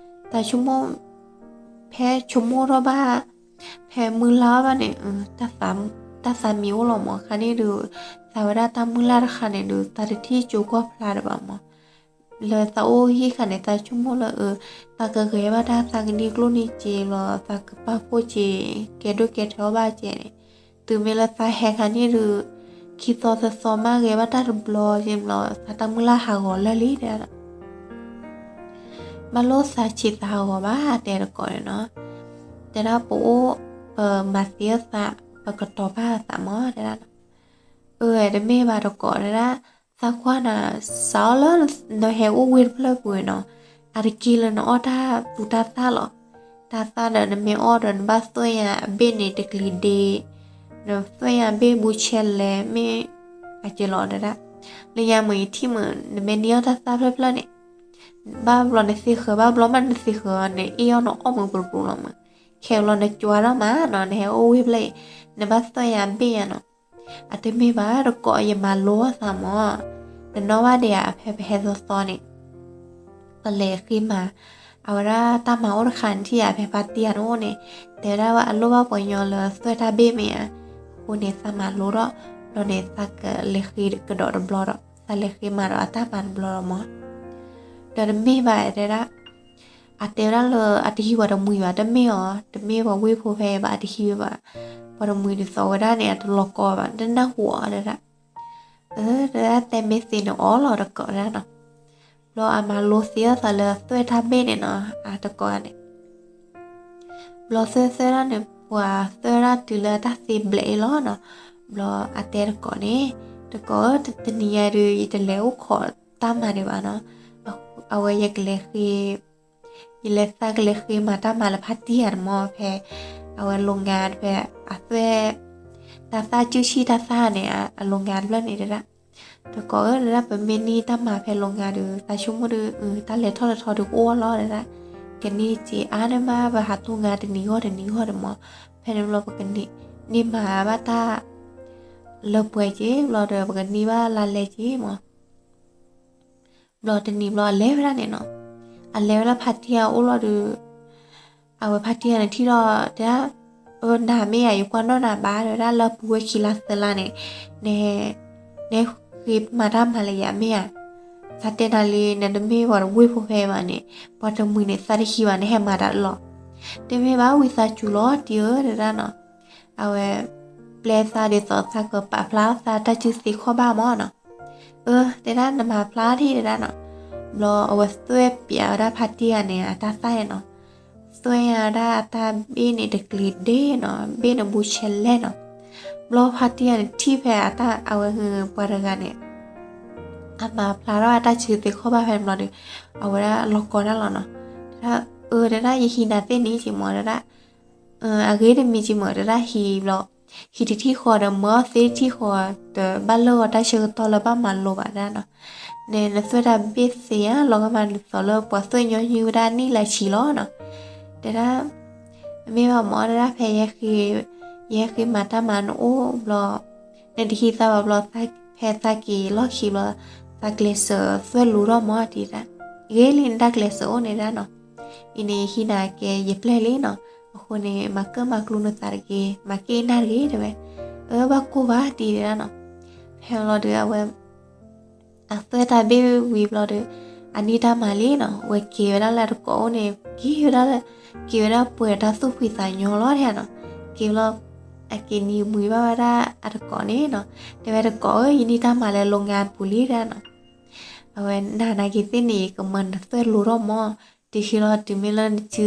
သးဆိကမိၣ် ဖဲဆိကမိၣ်ထီၣ်ဘၣ် ဖဲမုၢ်လၢ်ဘၣ်န့ၣ် တၢ်သးမံအိၣ်လီၤမး, ခါန့ၣ်ဒုး သးဝဲဒၣ်တၢ်မုၢ်လၢ်တခါန့ၣ်ဒုး သးတထံၣ်ကၠိကီၢ်ဖျါဒံးဘၣ်မး, လၢသးအိၣ်ဟံၣ်ခါန့ၣ် သးဆိကမိၣ်လၢ သးကဂဲၤဘၣ်တၢ်သးကနံၣ်ကျိၣ်နံၣ်စ့လီၤ သးကပာ်ဖှိၣ်စ့ ကဲဒိၣ်ကဲထီဘၣ်စ့န့ၣ်, တုၤမ့ၢ်လၢသးဟဲခါန့ၣ်ဒုး ခံသီသၢသီမးဂဲၤဘၣ်တၢ်တဘျီက့ၤဘျီ သးတၢ်မုၢ်လၢ်ဟးဂီၤလၢာ်လံတဲဒၣ် ဘၣ်လိၣ်သးဆံးသးဟးဂီၤဘၣ် တဲတကိးန့ၣ်နီၤ, တဲဒၣ်ပအိၣ် ပမၤသံအသး ပကတီၤဘၣ်အသးမး တဲဒၣ်, အၢ တမ့ၢ်ဘၣ်တကိးတဲဒၣ်, သးကွၢ်နၤ စးအီၤလၢနဟဲအိၣ်ဝ့ၢ်တဖျၢၣ်ပူၤနီၤ, အတက့ၢ်လၢနအီၣ်တၢ်သူတၢ်သၣ်လီၤ, တၢ်သၣ်ဒီးနမ့ၢ်အီၣ်ဒီးနဘၣ်သွဲၣ်ညါအဘ့ၣ်န့ၣ်တကလံၤဒ့ နသွဲၣ်ညါဘ့ၣ်ဘူးဆဲလဲၣ် မ့ၢ် အကဲလီၤတဲဒၣ်, လၢညါမ့ၢ်ယထံၣ်မ့ၢ် နမ့ၢ်န့ၢ်အီၣ်တၢ်သၣ်ဖျၢၣ်ဖျၢၣ်န့ၣ်, ဘၣ်ဘျီနသ့ဃၢၤ ဘၣ်ဘျီမးနသ့ဃၢၤ နအ့ၣ်အီၣ်နအီၣ်မုာ်ပူၤပူၤလီၤမး, ခဲဘျီနကွၢ်ထီၣ်မးနီၤ နဟဲအိၣ်ဝ့ၢ်ဖျၢၣ်အံၤ နဘၣ်သွဲၣ်ညါဘ့ၣ်ညါနီၤ, အတမ့ၢ်ဘၣ်တကိး ယမၤလိအသးမး, နနီၣ်ဘၣ်ဒံးဧါ ဖဲပဟဲသီသီန့ၣ် ပလဲၤဃ့မၤ အဝဲဒၣ်တၢ်မၤအိၣ်တခါန့ၣ်ထံၣ်ဧါ ဖဲပၢ်တံၢ်ဧါန့ၣ်အိၣ်န့ၣ်, တဲဝဲဒၣ်ဝဲအလိၣ်ဘၣ်ပှၤကညီလၢသွဲၣ်တၢ်ဘ့ၣ်မ့ၢ်ဧါ, အဃိန့ၣ် သးမၤလိထီၣ်, ဘျီန့ၣ် သးကလဲၤဃ့ကဒီးတဘျီဒီး သးလဲၤဃ့မၤဒီးအတၢ်မၤတဘျီလီၤမး, ဒီးတမ့ၢ်ဘၣ်တဲဒၣ် အတဲဝဲဒၣ်လၢအတဟံးပှၤတမှံၤဘၣ် တမ့ၢ်အီၤ တမ့ၢ်ပှၤဝ့ၢ်ဖိဖဲအံၤဘၣ် အတဟံးဝဲဘၣ်, ပှၤတမှံၤဒ်သိးဝဲဒၣ်န့ၣ် အတလီၤကီဘၣ် တနၢ်ဟူအီၤတဲဒၣ်, အၢ တဲဒၣ်တဲမ့ၢ်သ့န့ၣ်အီၤလီၤတကိးဒၣ်နီၤ, ဘျီအမၤလိသ့အသးလၢသွဲၣ်တၢ်ဘ့ၣ်န့ၣ်နီၤ အတကိးန့ၣ် ဘျီသွဲၣ်သွဲၣ်ဒၣ်န့ၣ် ပှၤသွဲၣ်ဒၣ်တုၤလၢအတၢ်သ့ဘျဲးအံၤလီၤနီၤ, ဘျီအတဲတကိးန့ၣ်, တကိးဧၢ တနံၤညါဒုး ယတလဲၤအိၣ်ခိးတၢ်မၤဒံးဘၣ်နီၤ, အဝဲယကလဲၤဃ့ ယလဲၤသးကလဲၤဃ့မၤတၢ်မၤလၢဖါတံၢ်ဧါန့ၣ်မး ဖဲ အဝဲလိၤငါဖဲ အသွဲၣ် တၢ်သၣ်စုၣ်ဆံၣ်တၢ်သၣ်န့ၣ် အလိၤငါတဖျၢၣ်န့ၣ်တဲဒၣ်, တကိးဧၢ တဲဒၣ် ပမ့ၢ်န့ၢ်တၢ်မၤဖဲလီၤငါဒီး သးဆိကမိၣ်ဒီး တၢ်လဲၤထီၣ်လဲၤထီဒီးကအိၣ်လီၤ တဲဒၣ်, ကန့ၢ်စ့အါန့ၢ်မး ပဟးတိၢ်ငါတနံၤဂီၢ်တနံၤဂီၢ်ဒီးမၢ်, ဖဲန့ၣ်ဘျီပကန့ၢ် န့ၢ်မၤဘၣ်တၢ် လၢပှဲၤက့ၤ ဘျီဒီး ပကန့ၢ်ဘၣ်လါလဲက့ၤမၢ်. ဘျီတနံၤဘျီအလဲၤဝဲဒၣ်န့ၣ်နီၤ, အလဲၤဝဲဒၣ်ဖါတံၢ်အအိၣ်လီၤဒီး အဝဲဖါတံၢ်န့ၣ်ထံၣ်ဒီး တဲဒၣ်, နၤမ့ၢ်ယၤ ယကွၢ်နီၣ်နၤဘၣ် တဲဝဲဒၣ် လၢပူၤဝဲခံလါသၢလါန့ၣ်, န နဟဲဃ့မၤတၢ်မၤလၢယၤမ့ၢ်ဧါ, သးတဲနၤလံ နတမ့ၢ်ပှၤတဝ့ၢ်ဖိဖဲဘၣ်န့ၣ်, ပှၤတမှံၤန့ၣ် သးတဟံးဘၣ် နဟဲမၤတၢ်လီၤ. တမ့ၢ်ဘၣ် ဝံသးစူၤလီၤတံၢ်ဧၢ တဲဒၣ်နီၤ, အဝဲ ပျဲသးဒ်သိးသးကပာ်ဖျါသးတၢ်စုသ့ခီၣ်ဘၣ်မၢ်နီၤ. အၢ တဲဒၣ် နမၤဖျါထံၣ် တဲဒၣ်နီၤ. ဘျီအဝဲသွဲၣ်ပၠးဝဲဒၣ်ဖါတံၢ်ဂၤန့ၣ် အတၢ်သၣ်နီၤ, သွဲၣ်ဝဲဒၣ်အတၢ်ဘ့ၣ်န့ၣ်တကျ့ၤဒ့နီၤ, ဘ့ၣ်န့ၣ်ဘူးဆဲလဲၣ်နီၤ. ဘျီဖါတံၢ်ဂၤန့ၣ်ထံၣ်ဖဲအတၢ် အဝဲပှၤတဂၤန့ၣ် အမၤဖျါထီၣ်အတၢ်စုသ့ခီၣ်ဘၣ်ဖဲန့ၣ်ဘျီဒီး အဝဲဒၣ်လီၤကိးတၢ်လီၤနီၤ. တဲဒၣ် အၢ တဲဒၣ် ယဟံးနၤသ့ၣ်န့ၣ်က့ၤမၢ် တဲဒၣ်, အဂ့ၤတမံၤက့ၤမၢ် တဲဒၣ် ဟံးဘျီ ဟံးတထံၣ်ဃီဒီး မၢအီၣ်သ့တထံၣ်ဃီဒီး ဘၣ်လၢဂီၤတၢ်ဆၢကတီၢ်လၢဘၣ်မၤလိဘၣ် တဲဒၣ်နီၤ. န နသွဲၣ်တၢ်ဘ့ၣ်သ့ဧါ လီၤဂာ်မးဒ်သိးလၢပှၤသွဲၣ်ညီနုၢ်ဝဲဒၣ်နံၣ်လၢဆံလီၤနီၤ. တဲဒၣ် မ့ၢ်ဘၣ်မၢ် တဲဒၣ် ဖဲယဲ ယဟဲဃ့မၤတၢ်မၤနအိၣ်ဘျီ နတဟံးသးဘၣ်ဘျီ ဖဲသးက့ၤလီၢ်ခံဘျီ သးကျဲးစၢးသွဲၣ်လူၤထီၣ်မၢ် တဲဒၣ်. ဂ့ၤလံ နတၢ်ကျဲးစၢးအိၣ်န့ၣ် တဲဒၣ်နီၤ. အံၤန့ၣ် ဟံးနၤကဲ ယပျဲၢ်လံနီၤ. အဃိန့ၣ် မၤကၢၣ်မၤကျူနသးတဂ့ၤ, မၤက့ၣ်နၢ်တဂ့ၤ တဲဝဲ. အၢ ဘၣ်ကိၢ်ဘၣ် တဲဒၣ်နီၤ. ဖဲလီၤဒီး အဝဲ အသွဲၣ်တၢ်ဘ့ၣ်ဝံၤဘျီဒီး အန့ၢ်တၢ်မၤလံနီၤ. ဝဲက့ၤဝဲဒၣ်လၢအတကိးအိၣ်န့ၣ် က့ၤဝဲဒၣ်လၢ က့ၤဝဲဒၣ်ပှဲၤတၢ်သူၣ်ဖှံသးညီလီၤ တဲဒၣ်နီၤ. က့ၤဘျီ အက့ၤနံၤမှံဘၣ်ဝဲဒၣ်အတကိးန့ၣ်နီၤ. တဲဝဲတကိးဧၢ ယန့ၢ်တၢ်မၤလၢလီၤဂာ်ပူၤလံ တဲဒၣ်နီၤ. အဝဲ နၤနာ်က့ၤသ့ၣ်န့ၣ် ကမၢနသွဲၣ်လူၤထီၣ်မၢ်, တုၤခံလီၤတုၤမ့ၢ်လၢ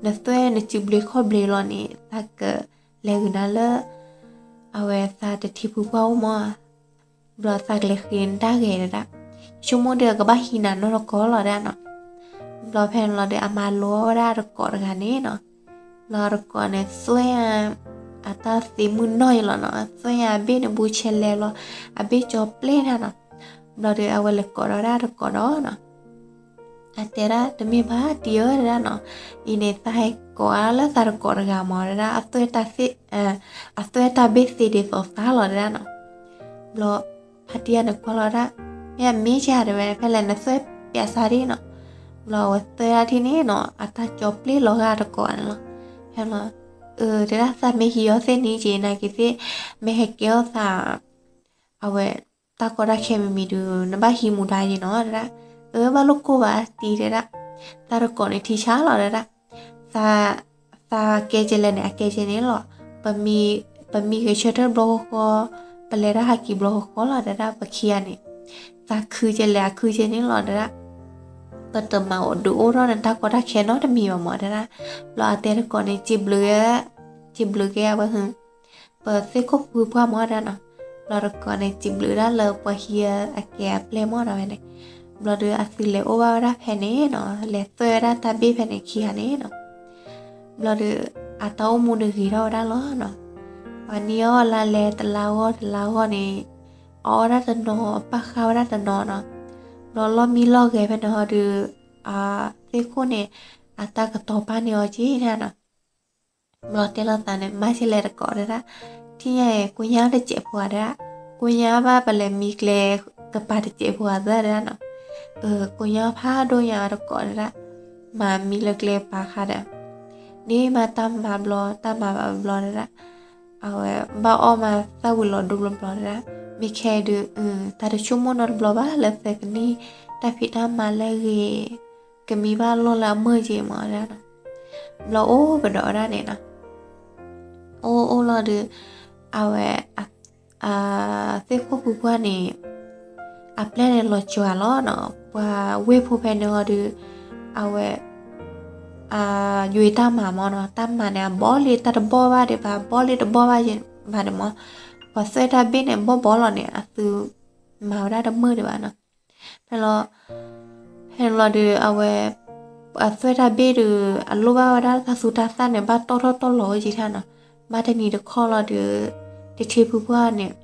နသွဲၣ်နစုဘျ့ခီၣ်ဘျ့လီၤန့ၣ် သးကလဲၤဂုာ်နၤလၢ အဝဲသးတထံဖုပှၢ်အိၣ်မၢ်. ဘျီသးကလဲၤဃ့နတၢ်ဂဲၤ တဲဒၣ်. ဆိကမိၣ်ဒီးကဘၣ်ဟံးနၤနီတကိးလီၤ တဲဒၣ်နီၤ. ဘျီဖဲန့ၣ်လီၤဒီး အမၤလိဝဲဒၣ်အတကိးတဂၤန့ၣ်နီၤ. ဘျီအတကိးန့ၣ် သွဲၣ် အတၢ်သ့မုၢ်နီၢ်အံၤလီၤနီၤ. သွဲၣ်အဘ့ၣ်န့ၣ်ဘူးဆဲလဲၣ်ဘျီ အဘ့ၣ်ကၠီပျဲၢ် တဲဒၣ်နီၤ. ဘျီဒီးအဝဲလဲၤကိးဒီးဝဲဒၣ်တကိးဒီးနီၤ. အတဲဒၣ် တမ့ၢ်ဘၣ်တံၢ်ဧၢ တဲဒၣ်နီၤ. အံၤန့ၣ် သးဟဲကိးအါလၢသးတကိးတဂၤမၢ် တဲဒၣ် အသွဲၣ်တၢ်ဘ့ၣ်သ့ဒ်သိးသးလီၤ တဲဒၣ်နီၤ. ဘျီ ဖါတံၢ်ဂၤန့ၣ်ကွၢ်လီၤဒၣ်, မ့ၢ်အမ့ၢ်ကဲ တဲဝဲ ဖဲလဲၣ်နသွဲၣ်ပၠးစၢ်ဒံနီၤ. ဘျီအဝဲသွဲၣ်ဒၣ်ထံၣ်န့ၣ်နီၤ အတၢ်ကၠီပျဲၢ်လီၤဂာ်တကိးန့ၣ်လီၤ. ဖဲလီၤ အၢ တဲဒၣ် သးမ့ၢ်ဟံးအီၤသ့ၣ်န့ၣ်က့ၤ နာ်က့ၤသ့ၣ် မ့ၢ်ဟဲကဲအီၣ်သး အဝဲ တၢ်ကီတၢ်ခဲမံၤမံၤဒုး နဘၣ်ဟံးမူဒါယ့ၣ်နီၤ တဲဒၣ်. အၢ ဘၣ်လိၣ်ကိၢ်ဘၣ်တံၢ် တဲဒၣ်. သးတကိးန့ၣ်ထံဆါလီၤ တဲဒၣ်. သး သးကဲကဲလဲၣ်န့ၣ် အကဲကဲန့ၣ်လီၤ. ပမံ ပမံဂဲၤဆၢထၢၣ်ဘျီဃီဃီ, ပလဲၤတၢ်ဟးက့ၤဘျီဃီဃီလီၤ တဲဒၣ် ပခံဂၤန့ၣ်. သးခုကဲလဲၣ် အခုကဲန့ၣ်လီၤ တဲဒၣ်. ပတမၤအိၣ်ဒုးအိၣ်ထီၣ်နတၢ်ကီတၢ်ခဲနီတမံၤဘၣ်မၢ် တဲဒၣ်. ဘျီအတဲတကိးန့ၣ် စံးဘျုး စံးဘျုးက့ၤအဝဲ ပသ့ၣ်ခိၣ်ဖုပှၢ်မၢ် တဲဒၣ်နီၤ. ဘျီတကိးန့ၣ် စံးဘျုးဒၣ်လၢပှၤဟံးအကဲအပျဲၢ်မၢ်နီၤဝဲန့ၣ်. ဘျီဒီးအသုးလဲၤအိၣ်ဘၣ်ဝဲဒၣ်ဖဲန့ၣ်နီၤ, လဲၤသွဲၣ်ဝဲဒၣ်တၢ်ဘ့ၣ်ဖဲန့ၣ်ခံဂၤန့ၣ်နီၤ. ဘျီဒီး အတၢ်အိၣ်မူန့ၣ်ဂ့ၤထီၣ်ဝဲဒၣ်လီၤနီၤ. ပှၤန့ၢ်အီၣ်လါလဲတလါဂီၢ်တလါဂီၢ်န့ၣ်, အီၣ်ဝဲဒၣ်တနီၤ, ပာ်ဃာ်ဝဲဒၣ်တနီၤနီၤ. ဘျီလီၢ်မံလီၢ်ဂဲၤဖဲန့ၣ်ဟီဒီး အသ့ၣ်ခိၣ်န့ၣ် အတၢ်ကတီၤပာ်န့ၢ်အီၤက့ၤန့ၣ်နီၤ. ဘျီတဲလိာ်သးန့ၣ် မၤစဲလဲၣ်တကိးတဲဒၣ်, ထံၣ်ညါအံၤ ကိညါတစဲးဖိဧါတဲဒၣ်, ကိညါဘၣ် ပလဲၤမံကျဲကပၤတစဲးဖိဧါသၢတဲဒၣ်နီၤ. ကိညါဖးဒိၣ်ညါတကိးတဲဒၣ်, မၤမံလၢကျဲပာ်ဃာ်ဒီး န့ၢ်မးတၢ်မၤဘျီ တၢ်မၤဘၣ်ဘျီတဲဒၣ်, အဝဲဘၣ်အီၣ်မးသၣ်ဝံၤလီၤဒိဘျီဘျီတဲဒၣ်, မ့ၢ်ခဲဒုး တၢ်တဆိကမိၣ်နီတဘျီဘၣ်လၢသုးကန့ၢ်တၢ်ဖံးတၢ်မၤလၢအဂ့ၤ ကမံဘၣ်လီၢ်လၢအမုာ်က့ၤမးတဲဒၣ်နီၤ. ဘျီအိၣ်ကဒီးဝဲဒၣ်န့ၣ်နီၤ, အိၣ်အိၣ်လီၤဒီး အဝဲ သ့ၣ်ခိၣ်ဖုပှၢ်န့ၣ် အပျဲၢ်န့ၣ်လီၤစှၤလီၤနီၤ, ပှၤဝ့ၢ်ဖိဖဲန့ၣ်ဟီဒီး အဝဲ ယွၤတၢ်မၤမးနီၤ, တၢ်မၤန့ၣ် အဘီလံတၢ်တဘီၣ်ဘၣ်ဒံးဘၣ်, အဘီလံတဘီၣ်ဘၣ်ဘၣ်ဒံးမး, ပှၤသွဲၣ်တၢ်ဘ့ၣ်န့ၣ် ဘီၣ်ဘီလီၤန့ၣ် အသုမၤဝဲဒၣ်တမုာ်ဒံးဘၣ်နီၤ. ဖဲလီၤ ဖဲန့ၣ်လီၤဒီး အဝဲ အသွဲၣ်တၢ်ဘ့ၣ်ဒီး အလိၣ်ဘၣ်ဝဲဒၣ်တၢ်သူတၢ်သၣ်န့ၣ် ဘၣ်တီၣ်ထီၣ်တီၣ်လီၤဝဲက့ၤထါနီၤ. ဘၣ်တနံၤတခီလီၤဒီး တထံဖုပှၢ်န့ၣ်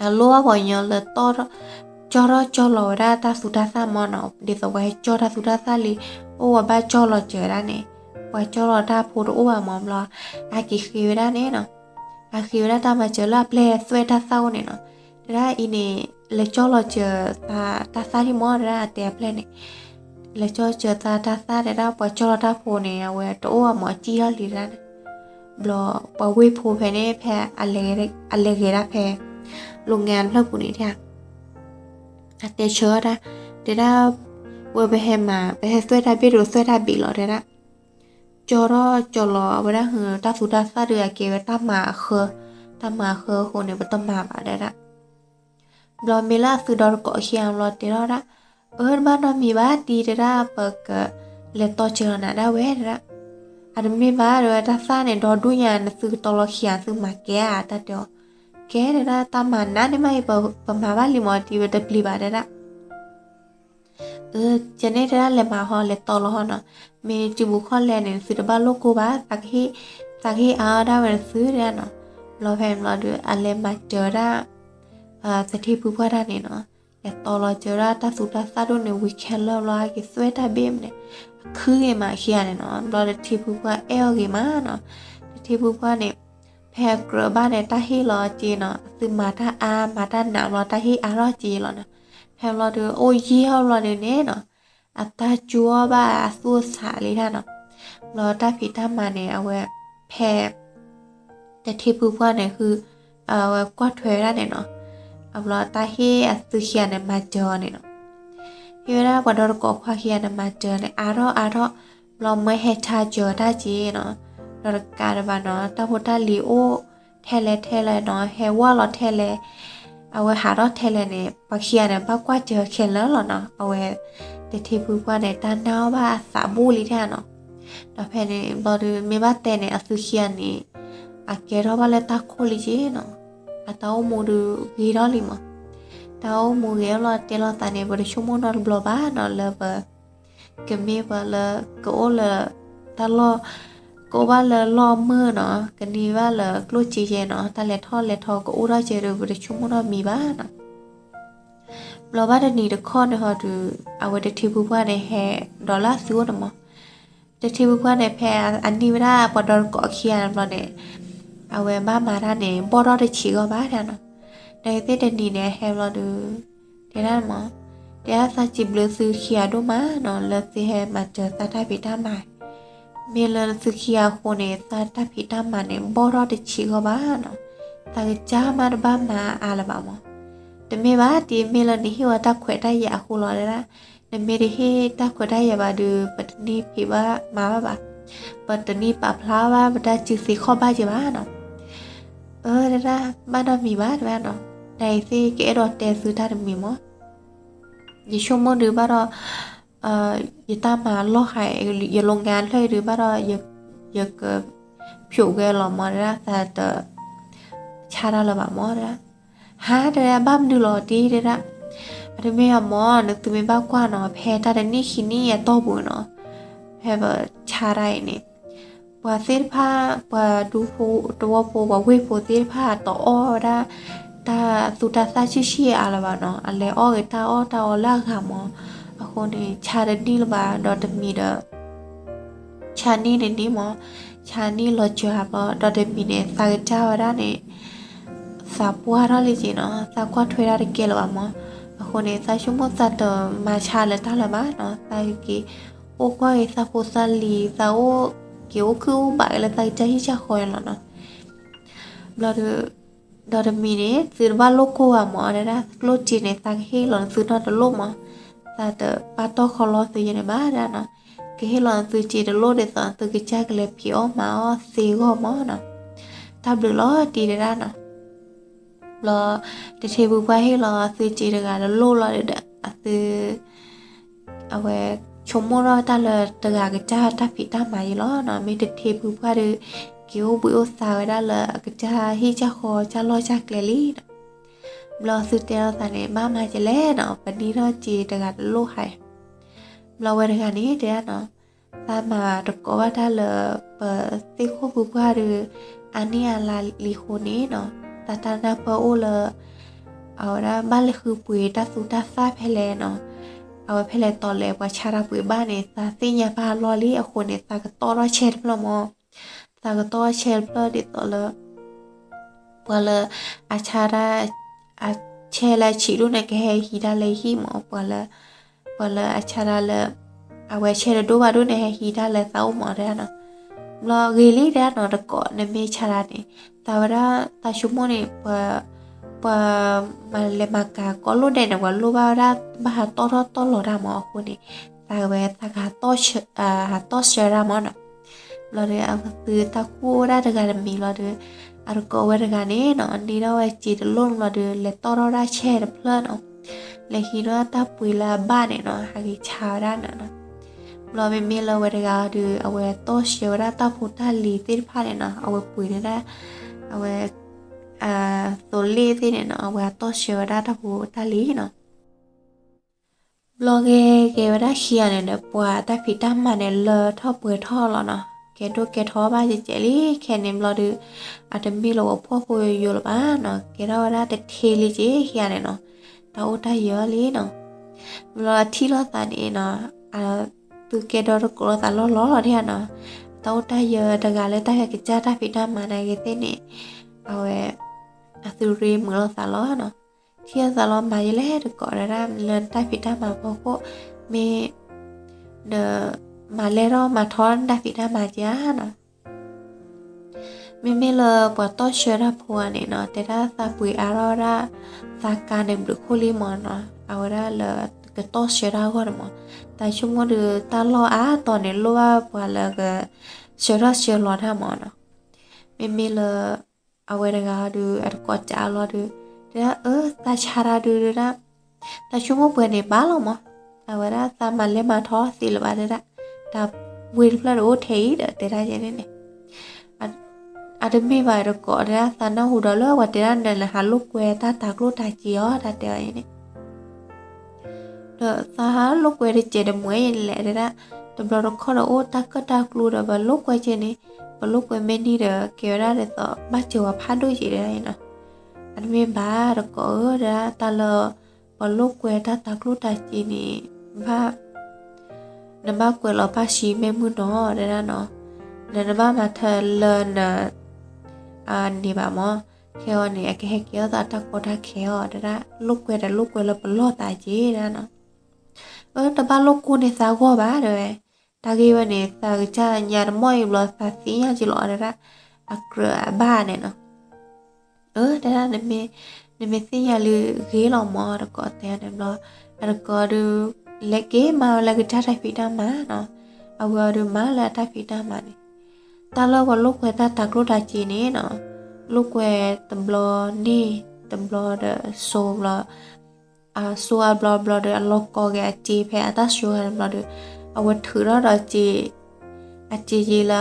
အလိၣ်ဘၣ်ပှၤကညီလၢ ကၠီထီၣ်ကၠီလီၤဝဲဒၣ်တၢ်သူတၢ်သၣ်မၢ်နီၤ, ဒ်သိးပှၤဟဲကၠီတၢ်သူတၢ်သၣ်လံ, အိၣ်ဝဲဘၣ်ကၠီလီၤစၢၤဒၣ်န့ၣ်, ပှၤကၠီလီၤတၢ်ဖိတအိၣ်ဘၣ်မၢ်ဘျီ, အက့ၤဃ့ဝဲဒၣ်န့ၣ်နီၤ, အဃ့ဝဲဒၣ်တၢ်မၤစၢၤလၢအပျဲၢ်သွဲၣ်တၢ်သၣ်အိၣ်န့ၣ်နီၤ, တဲဒၣ်အံၤန့ၣ်, လဲၤကၠီလီၤစၢၤသးတၢ်သၣ်လံမၢ် တဲဒၣ်အတဲအပျဲၢ်န့ၣ် လဲၤကၠီစၢၤသးတၢ်သၣ်တဲဒၣ် ပှၤကၠီလီၤတၢ်ဖိန့ၣ် အဝဲတအိၣ်ဘၣ်မၢ် အစံၣ်ထီၣ်လံဒၣ်န့ၣ်, ဘျီပှၤဝ့ၢ်ဖိဖဲန့ၣ် ဖဲအလဲၤဂဲၤဒၣ်ဖဲ လိာ်ငါဖျၢၣ်ပူၤန့ၣ်တဲ, အတဲဆၢတၢ်, တဲဒၣ်, ဝဲပဟဲမၤ ပဟဲသွဲၣ်တၢ်ဘ့ၣ်ဒီးသွဲၣ်တၢ်ဘ့ၣ်လီၤတဲဒၣ်, ကၠီထီၣ်ကၠီလီၤဝဲဒၣ်ဟၢ တၢ်သူတၢ်သၣ်ဒီးအကဲဝဲတၢ်မၤအဃၢ, တၢ်မၤအဃၢအဃိန့ၣ် ပတမၤဘၣ်တဲဒၣ် ဘျီမ့ၢ်လၢအသုဒီတကိးခံဂၤဘျီတဲထီၣ်ဒၣ်, အၢ တဘၣ်နီတမံၤဘၣ်တံၤတဲဒၣ် ပကလဲၤတီစၢၤလီၤနၤဒၣ်ဝဲတဲဒၣ်, အတမ့ၢ်ဘၣ်တဲဝဲတၢ်သၣ်န့ၣ် ဒီဒူၣ်ညါ နသုကတီၤလီၤခံဂၤသုမၤကဲဧါ တၢ်တဲအီၤ, ကဲတဲဒၣ် တၢ်မၤနးန့ၢ်မးအံၤ ပမၤဘၣ်လံမၢ်တံၤ ပတပျံၤဘၣ်တဲဒၣ် အၢ ကန့ၣ်တဲဒၣ် လဲၤမၤဟီ လဲၤတီလီၤဟီနီၤ, မ့ၢ်စုပူၤခီၣ်လဲၣ်န့ၣ် သုတဘၣ်လိၣ်ကိၢ်ဘၣ်, သးကဟ့ၣ်အါအီၣ်ဒၣ်ဝဲနသုတဲဒၣ်နီၤ, ဘျီဖဲန့ၣ်ဘျီဒီး အလဲၤမၤစၢၤဝဲဒၣ် သထ့ဖုပှၢ်တၢ်န့ၣ်နီၤ, လဲၤတီလီၤစၢၤဝဲဒၣ်တၢ်သူတၢ်သၣ်ဒိၣ်န့ၣ် ဝံၤခဲလၢာ်ဘျီ ဟဲက့ၤသွဲၣ်တၢ်ဘ့ၣ်မးန့ၣ်, အခုဂ့ၤမးခံဂၤန့ၣ်နီၤ, ဘျီသထ့ဖုပှၢ်အဲၣ်အီၤဂ့ၤမးနီၤ, သထ့ဖုပှၢ်န့ၣ် ဖဲအကြၢးဘၣ်န့ၣ် တၢ်ဟ့ၣ်လီၤက့နီၤ, သုမၤတၢ်အါ မၤတၢ်နးဘျီ တၢ်ဟ့ၣ်အါထီၣ်က့လီၤနီၤ, ဖဲဘျီဒီး အိၣ်ယံာ်ထီၣ်ဘျီဒီးန့ၣ်နီၤ အတၢ်ကၠူအီၣ်ဘၣ်အသူၣ်အသးလံဒၣ်နီၤ, ဘျီတၢ်ဖံးတၢ်မၤန့ၣ် အဝဲ ဖဲ သထ့ဖုပှၢ်န့ၣ် ဃု အဝဲကွၢ်ထွဲဝဲဒၣ်န့ၣ်နီၤ, အဘျီတၢ်ဟ့ၣ်အသုခံဂၤန့ၣ် မၤစၢၤအီၤန့ၣ်နီၤ, ဟ့ၣ်ဝဲဒၣ်ပှၤဒီတကိးခွါခံဂၤန့ၣ် မၤစၢၤန့ၣ် အါထီၣ်အါထီၣ်, ဘျီမၢဟဲဆါစၢၤတၢ်က့နီၤ, ဒီးတကးဒံးဘၣ်နီၤ တၢ်ဖိတၢ်လံၤအိၣ်ထဲလဲၣ်ထဲလဲၣ်နီၤ, ဟဲဝဲလီၤထဲလဲၣ် အဝဲဟးထီၣ်ထဲလဲၣ်န့ၣ် ပှၤခံဂၤန့ၣ် ဘၣ်ကွၢ်စၢၤခဲလၢာ်လီၤနီၤ, အဝဲ သထ့ဖုပှၢ်န့ၣ် တၢ်နာ်အီၣ်ဘၣ်အသးဘူးလံဒၣ်နီၤ, ဒီးဖဲန့ၣ်ဘျီဒီး မ့ၢ်ဘၣ်တဲန့ၣ် အသုခံဂၤန့ၣ် အကဲထီၣ်ဘၣ်လၢတၢ်ခိၣ်လံက့နီၤ, အတၢ်အိၣ်မူဒီးဂ့ၤထီၣ်လံမး, တၢ်အိၣ်မူဂ့ၤထီၣ်လီၤ တဲလီၤသးန့ၣ် ပတဆိကမိၣ်နီတဘျီဘၣ်နီၤ လၢပ ကမ့ၢ်ပှၤလၢ ကအိၣ်လၢ တၢ်လီၢ် ကအိၣ်ဘၣ်လၢလီၢ်မုာ်နီၤ, ကန့ၢ်ဘၣ်လၢကျိၣ်စ့ယဲနီၤ, တၢ်လဲၤထီၣ်လဲၤထီကအိၣ်ထီၣ်ကဲဒီး ပတဆိကမိၣ်နီတမံၤဘၣ်နီၤ, ဘျီဘၣ်တနံၤတခီန့ၣ်ဟီဒီး အဝဲသထ့ဖုပှၢ်န့ၣ် ဟဲဒီးလၢအသုအိၣ်န့ၣ်မး, သထ့ဖုပှၢ်န့ၣ် ဖဲအနံၣ်ဝဲဒၣ်ပှၤဒီတကိးခံဂၤဘျီန့ၣ် အဝဲဘၣ်မၤတၢ်န့ၣ် ဘီၣ်ထီၣ်တဆံးဂီၢ်ဘၣ်ဒၣ်နီၤ, နာ်က့သ့ၣ်တနံၤန့ၣ် ဟဲဘျီဒီး တဲဒၣ်မး, တဲဒၣ်သးစံးဘျုးသုခံဂၤဒိၣ်မးနီၤ လၢသုဟဲမၤစၢၤသးတၢ်ဖံးတၢ်မၤ, မ့ၢ်လၢသုခံဂၤအဃိန့ၣ် သးတၢ်ဖံးတၢ်မၤန့ၣ် ဘီၣ်ထီၣ်တဆံးဂီၢ်ဘၣ်နီၤ, သးကစၢ်မးတဘၣ်မၤအါလၢၤဘၣ်မး, တမ့ၢ်ဘၣ်တံၤ မ့ၢ်လၢနဟ့ၣ်ဝဲတၢ်ခွဲးတၢ်ယာ်အဃိလီၤတဲဒၣ်, နမ့ၢ်တဟ့ၣ်တၢ်ခွဲးတၢ်ယာ်ဘၣ်ဒီး ပတန့ၢ်ဖံးဘၣ်မၤဘၣ်ဘၣ်, ပတန့ၢ်ပာ်ဖျါဘၣ်ပတၢ်စုသ့ခီၣ်ဘၣ်က့ၤဘၣ်နီၤ, အၢ တဲဒၣ် ဘၣ်နီတမံၤဘၣ်တဲဒၣ်နီၤ, နာ်က့သ့ၣ်ကအဲၣ်ဒိးတဲသုတၢ်တမံၤမး ယဆိကမိၣ်ဒုးဘၣ်ဒီး ယတၢ်မၤလီၢ်ဃာ် ယလိာ်ငါဖျၢၣ်အံၤဒုးဘၣ်ဒီး ယက ဖျိးဝဲလီၤမးတဲဒၣ် သးတ ဆါတၢ်လၢၤဘၣ်မးတဲဒၣ်, ဟါတဲဒၣ် ဘၣ်မနုၤလီၤတံၢ်တဲဒၣ်, အတမ့ၢ်အမး နသုမ့ၢ်ဘၣ်ကွၢ်နီၤ ဖဲတၢ်တနံၣ်ခံနံၣ်အတီၢ်ပူၤနီၤ, ဖဲပဆါတၢ်အံၤန့ၣ် ပှၤသ့ၣ်တဖၣ် ပှၤဒူဖိတဝီဖိ ပှၤဝ့ၢ်ဖိသ့ၣ်တဖၣ် တအီၣ်ဝဲဒၣ် တၢ်သူတၢ်သၣ်ဆံးဆံးအါလၢၤဘၣ်နီၤ, အလဲၤအီၣ်ဂ့ၤတၢ်အီၣ်တၢ်အီလၢအဂၤမး, အဃိန့ၣ် ဆါတနံၣ်လၢၤဘၣ် ဒီးတမံၤဒီး ဆါနံၣ်န့ၣ်န့ၣ်မး, ဆါနံၣ်လီၤစှၤဘျီ ဒီးတမံၤန့ၣ် သးကစၢ်ဝဲဒၣ်န့ၣ် သးပှၢ်ထီၣ်လံက့နီၤ, သးကွၢ်ထွဲဒၣ်တကဲလၢၤဘၣ်မး, အဃိန့ၣ် သးဆိကမိၣ်သးတမၤဆါလၢၤတၢ်လၢၤဘၣ်နီၤ, သးက့ၤ အိၣ်ကွၢ်က့ၤသးဖိသးလံၤ သးအိၣ်က့ၤအိၣ်ခုၣ်အိၣ်ဘးက့ၤလၢသးကစၢ်ဟံၣ်ကစၢ်ဃီအံၤလီၤနီၤ, ဘျီဒီး ဒီးတမံၤန့ၣ် သုတဘၣ်လိၣ်ကိၢ်ဘၣ်မးတဲဒၣ်, ကျိၣ်စ့န့ၣ် သးကဟ့ၣ်လီၤနသုနီတလိၣ်မး, သးတပာ်တီၢ်ခီလီသုယဲန့ၣ်ဘၣ်တဲဒၣ်နီၤ, ကဟ့ၣ်လီၤနသုစ့တလိၣ်ဒ်သိး သုကစၢ်ကလဲၤဖံးအီၣ်မၤအီၣ်သ့အဂီၢ်မးနီၤ, တၢ်ဘျုးလီၤတံၢ်တဲဒၣ်နီၤ, ဘျီ တထံဖုပှၢ်ဟ့ၣ်လီၤသုစ့တဂၤတလိၣ်လီၤဒီး အသု အဝဲ ဆိကမိၣ်ထီၣ်တၢ်လၢတဂၤကစၢ်တၢ်ဖံးတၢ်မၤယဲလီၤနီၤ, မ့ၢ်တထံဖုပှၢ်ဒီး က့ၤအိၣ်ဘှံးအိၣ်သါဝဲဒၣ်လၢအကစၢ်ဟံၣ်ကစၢ်ဃီကစၢ်လီၢ်ကစၢ်ကျဲလံနီၤ, ဘျီသုတဲလိာ်သးန့ၣ် ဘၣ်မၤကလဲၣ်နီၤ, ပနံၣ်ထီၣ်စ့တဂၤတလိၣ်ဟါ, ဘျီဝဲတဂၤန့ၣ်တဲဒၣ်နီၤ, သးမၤတကိးဘၣ်တၢ်လၢ ပသ့ၣ်ခိၣ်ဖုပှၢ်ဒီး အါနံၣ်အါလါလံအဃိန့ၣ်နီၤ, သးတၢ်နၢ်ပၢၢ်အိၣ်လၢ အဝဲဒၣ်ဘၣ်လဲၤဃုပှ့ၤတၢ်သူတၢ်သၣ်ဖဲလဲၣ်နီၤ, အဝဲဖဲလဲၣ်တီလဲၣ် ပှၤဆါတၢ်ပှ့ၤဘၣ်န့ၣ် သးသ့ၣ်ညါပာ်လီၢ်လံအဃိန့ၣ် သးကတီၢ်ထီၣ်ဆဲတဖျၢၣ်မၢ်, သးကတီၢ်ဆဲတဖျၢၣ်ဒ်သိးလၢ ပှၤလၢအဆါတၢ် အဆဲလၢအဆံးဒိၣ်န့ၣ် ကဟဲဟံးတၢ်လၢဟံၣ်မၢ်, ပှၤလၢ ပှၤလၢအဆါတၢ်လၢ အဝဲဆဲတဒိၣ်ဘၣ်ဒိၣ်န့ၣ် ဟဲဟံးတၢ်လၢသးအိၣ်မၢ်တဲဒၣ်နီၤ. ဘျီဂ့ၤလံတဲဒၣ်နီၤ တကိးနမ့ၢ်ဆါတၢ်န့ၣ် သးဝဲဒၣ်သးဆိကမိၣ်န့ၣ် ပှၤ ပှၤမၤလဲၤမၤကၤကိးလိၣ်ဒဲးန့ၣ် ပှၤလိၣ်ဘၣ်ဝဲဒၣ်ဘၣ်ဟးတီၢ်ထီၣ်တီၢ်လီၤတၢ်မၢ်အဃိန့ၣ် သးဝဲသးကဟးတီၢ်ဆှၢတၢ်မၢ်နီၤ. ဘျီဒီးအဝဲသုတၢ်ကူၣ်အိၣ်ဝဲဒၣ်တဂၤတမံၤဘျီဒီး အတကိးဝဲတဂၤန့ၣ်နီၤ န့ၢ်ထီၣ်ဝဲစ့တလိၣ်ဘျီဒီး လဲၤတီၢ်ထီၣ်ဒၣ်ဆဲတဖျၢၣ်နီၤ, လဲၤဟံးထီၣ်တၢ်ပှ့ၤလၢအဘၣ်န့ၣ်နီၤ ဟးက့ၤဆါဝဲဒၣ်နီၤနီၤ. ဘျီမ့မ့ၢ်လၢဝဲတဂၤဒီး အဝဲတီၢ်ဆှၢဝဲဒၣ်တၢ်ဖိတၢ်လံၤသ့ၣ်တဖၣ်န့ၣ်နီၤ အဝဲပှ့ၤန့ၢ်ဒၣ် အဝဲ သိးလ့ၣ်သ့ၣ်န့ၣ်နီၤ အဝဲတီၢ်ဆှၢဝဲဒၣ်တၢ်ဖိတၢ်လံၤနီၤ. ဘျီဂဲၤဂဲၤဝဲဒၣ်ခံဂၤန့ၣ်ဒီး ပှၤတၢ်ဖံးတၢ်မၤန့ၣ် လၢထီၣ်ပှဲၤထီၣ်လီၤနီၤ, ကဲဒိၣ်ကဲထီဘၣ်ကဲကဲးလံ ခဲန့ၣ်ဘျီဒီး အတမ့ၢ်လၢပှၤဖှီၣ်ဖိယိယိလၢၤဘၣ်နီၤ, ကဲထီၣ်ဝဲဒၣ်တထ့လံက့ခံဂၤန့ၣ်နီၤ, တၢ်အိၣ်တၢ်ယၢၤလံနီၤ. ဘျီထံၣ်လိာ်သးန့ၣ်နီၤ သုကဲဒီတကိးလိာ်သးလီၢ်လီၢ်လီၤဒၣ်နီၤ, တၢ်အိၣ်တၢ်ယၢၤတဂၤလၢတၢ်ဟဲကစၢ်တၢ်ဖံးတၢ်မၤနာ်က့ၤသ့ၣ်န့ၣ် အဝဲ အသုရ့မုာ်လိာ်သးလီၤနီၤ. ထံၣ်လိာ်သးလီၤမၤယလဲၣ်တကိးဒၣ် လၢနတၢ်ဖံးတၢ်မၤဖီခိၣ် မ့ၢ် န မၤလဲၢ်ထီၣ်မၤထီနတၢ်ဖံးတၢ်မၤက့ၤဧါနီၤ. မ့မ့ၢ်လၢပှၤတီၢ်ဆှၢတၢ်ဖိဧါန့ၣ်နီၤ တဲဒၣ်သးပှ့ၤအါထီၣ်ဝဲဒၣ် သးကါန့ၣ်ဘျုးခိၣ်လံမၢ်နီၤ, အဝဲဒၣ်လၢကတီၢ်ဆှၢတၢ်အဂီၢ်န့ၣ်မၢ်, သးဆိကမိၣ်ဒီးတၢ်လီၢ်အါတီၤန့ၣ် လိၣ်ဘၣ်ပှၤလၢက ဆှၢထီၣ်ဆှၢလီၤတၢ်မၢ်နီၤ. မ့မ့ၢ်လၢ အဝဲတဂၤဒီး အတကိးကးလီၤဒီး တဲဒၣ်အၢ သးဆါတၢ်ဒုးဒၣ် တၢ်ဆိကမိၣ်ပှဲၤန့ၣ်ဘၣ်လီၤမၢ်, အဝဲဒၣ်သးမၤလဲၤမၤထီသ့လၢၤဘၣ်တဲဒၣ်, တၢ်ဝ့ၢ်တဖျၢၣ်ဒီးအိၣ်ထဲအံၤဒီး တဲဒၣ်ယဲန့ၣ်န့ၣ် အတမ့ၢ်ဘၣ်တကိးတဲဒၣ် သးနၢ်ဟူဒီးလၢပှၤတဲဒၣ်နဟးလိာ်ကွဲတၢ်တၤကျိၣ်တၤစ့အီၤ တၢ်တဲအီၤအံၤန့ၣ် ဒီးသးဟးလိာ်ကွဲတစဲးတမှဲၤအံၤလဲၣ်တဲဒၣ်, တဘျီတခီၣ်ဒီးအိၣ်တၢ်ကၢၣ်တၢ်ကျူဒီး ပှၤလိာ်ကွဲက့ၤန့ၣ်, ပှၤလိာ်ကွဲမ့ၢ်န့ၢ်ဒီး ကဲဝဲဒၣ်ဒ်သိး ဘၣ်စၢၤဝဲဖးဒိၣ်က့ၤတဲဒၣ်အံၤနီၤ, အတမ့ၢ်ဘၣ်တကိးဧၢတဲဒၣ် တၢ်လၢ ပှၤလိာ်ကွဲတၢ်တၤကျိၣ်တၤစ့န့ၣ် ဘၣ် နဘၣ်ကွဲးလီၤပၢ်ဆံမဲာ်မုၢ်နီၤတဲဒၣ်နီၤ, နတဘၣ်မၤထၢလၢန န့ၣ်ဘၣ်မၢ်, ခဲအံၤန့ၣ် အကဟဲက့ၤအီၣ်သးတၢ်ကီတၢ်ခဲအီၤတဲဒၣ်, လိာ်ကွဲဒီးလိာ်ကွဲလၢပလီၢ်သးက့ၤတဲဒၣ်နီၤ, အၢ တဘၣ်လိာ်ကွဲန့ၣ်သးဂီၢ်ဘၣ်တဲဝဲ, တၢ်ဂ့ၢ်ဝဲန့ၣ် သးကစၢ်ညါတမီၢ်အံၤဘျီ သးသ့ၣ်ညါက့ၤလီၤတဲဒၣ်, အကြၢးအဘၣ်န့ၣ်နီၤ အၢ တဲဒၣ် နမ့ၢ်သ့ၣ်ညါလၢဂ့ၤလီၤမၢ် တကိးတဲန့ၣ်ဘျီ, အတကိးဒီး လဲၤက့ၤမၤဝဲလၢကစၢ်တၢ်ဖံးတၢ်မၤနီၤ, အဝဲအီၤဒီးမၤလၢအတၢ်ဖံးတၢ်မၤန့ၣ်, တၢ်လၢပှၤလိာ်ကွဲတၢ်တၤကျိၣ်တၤစ့န့ၣ်နီၤ, လိာ်ကွဲတဘျီန့ၢ်တဘျီဒီးစိဘျီ အစိအါဘျီဘျီဒီး အလီၤကီက့ၤအစ့ဖဲအတၢ်စိခါန့ၣ်ဘျီဒီး အဝဲထုးထီၣ်ဒီးစ့ အစ့ယ့လၢ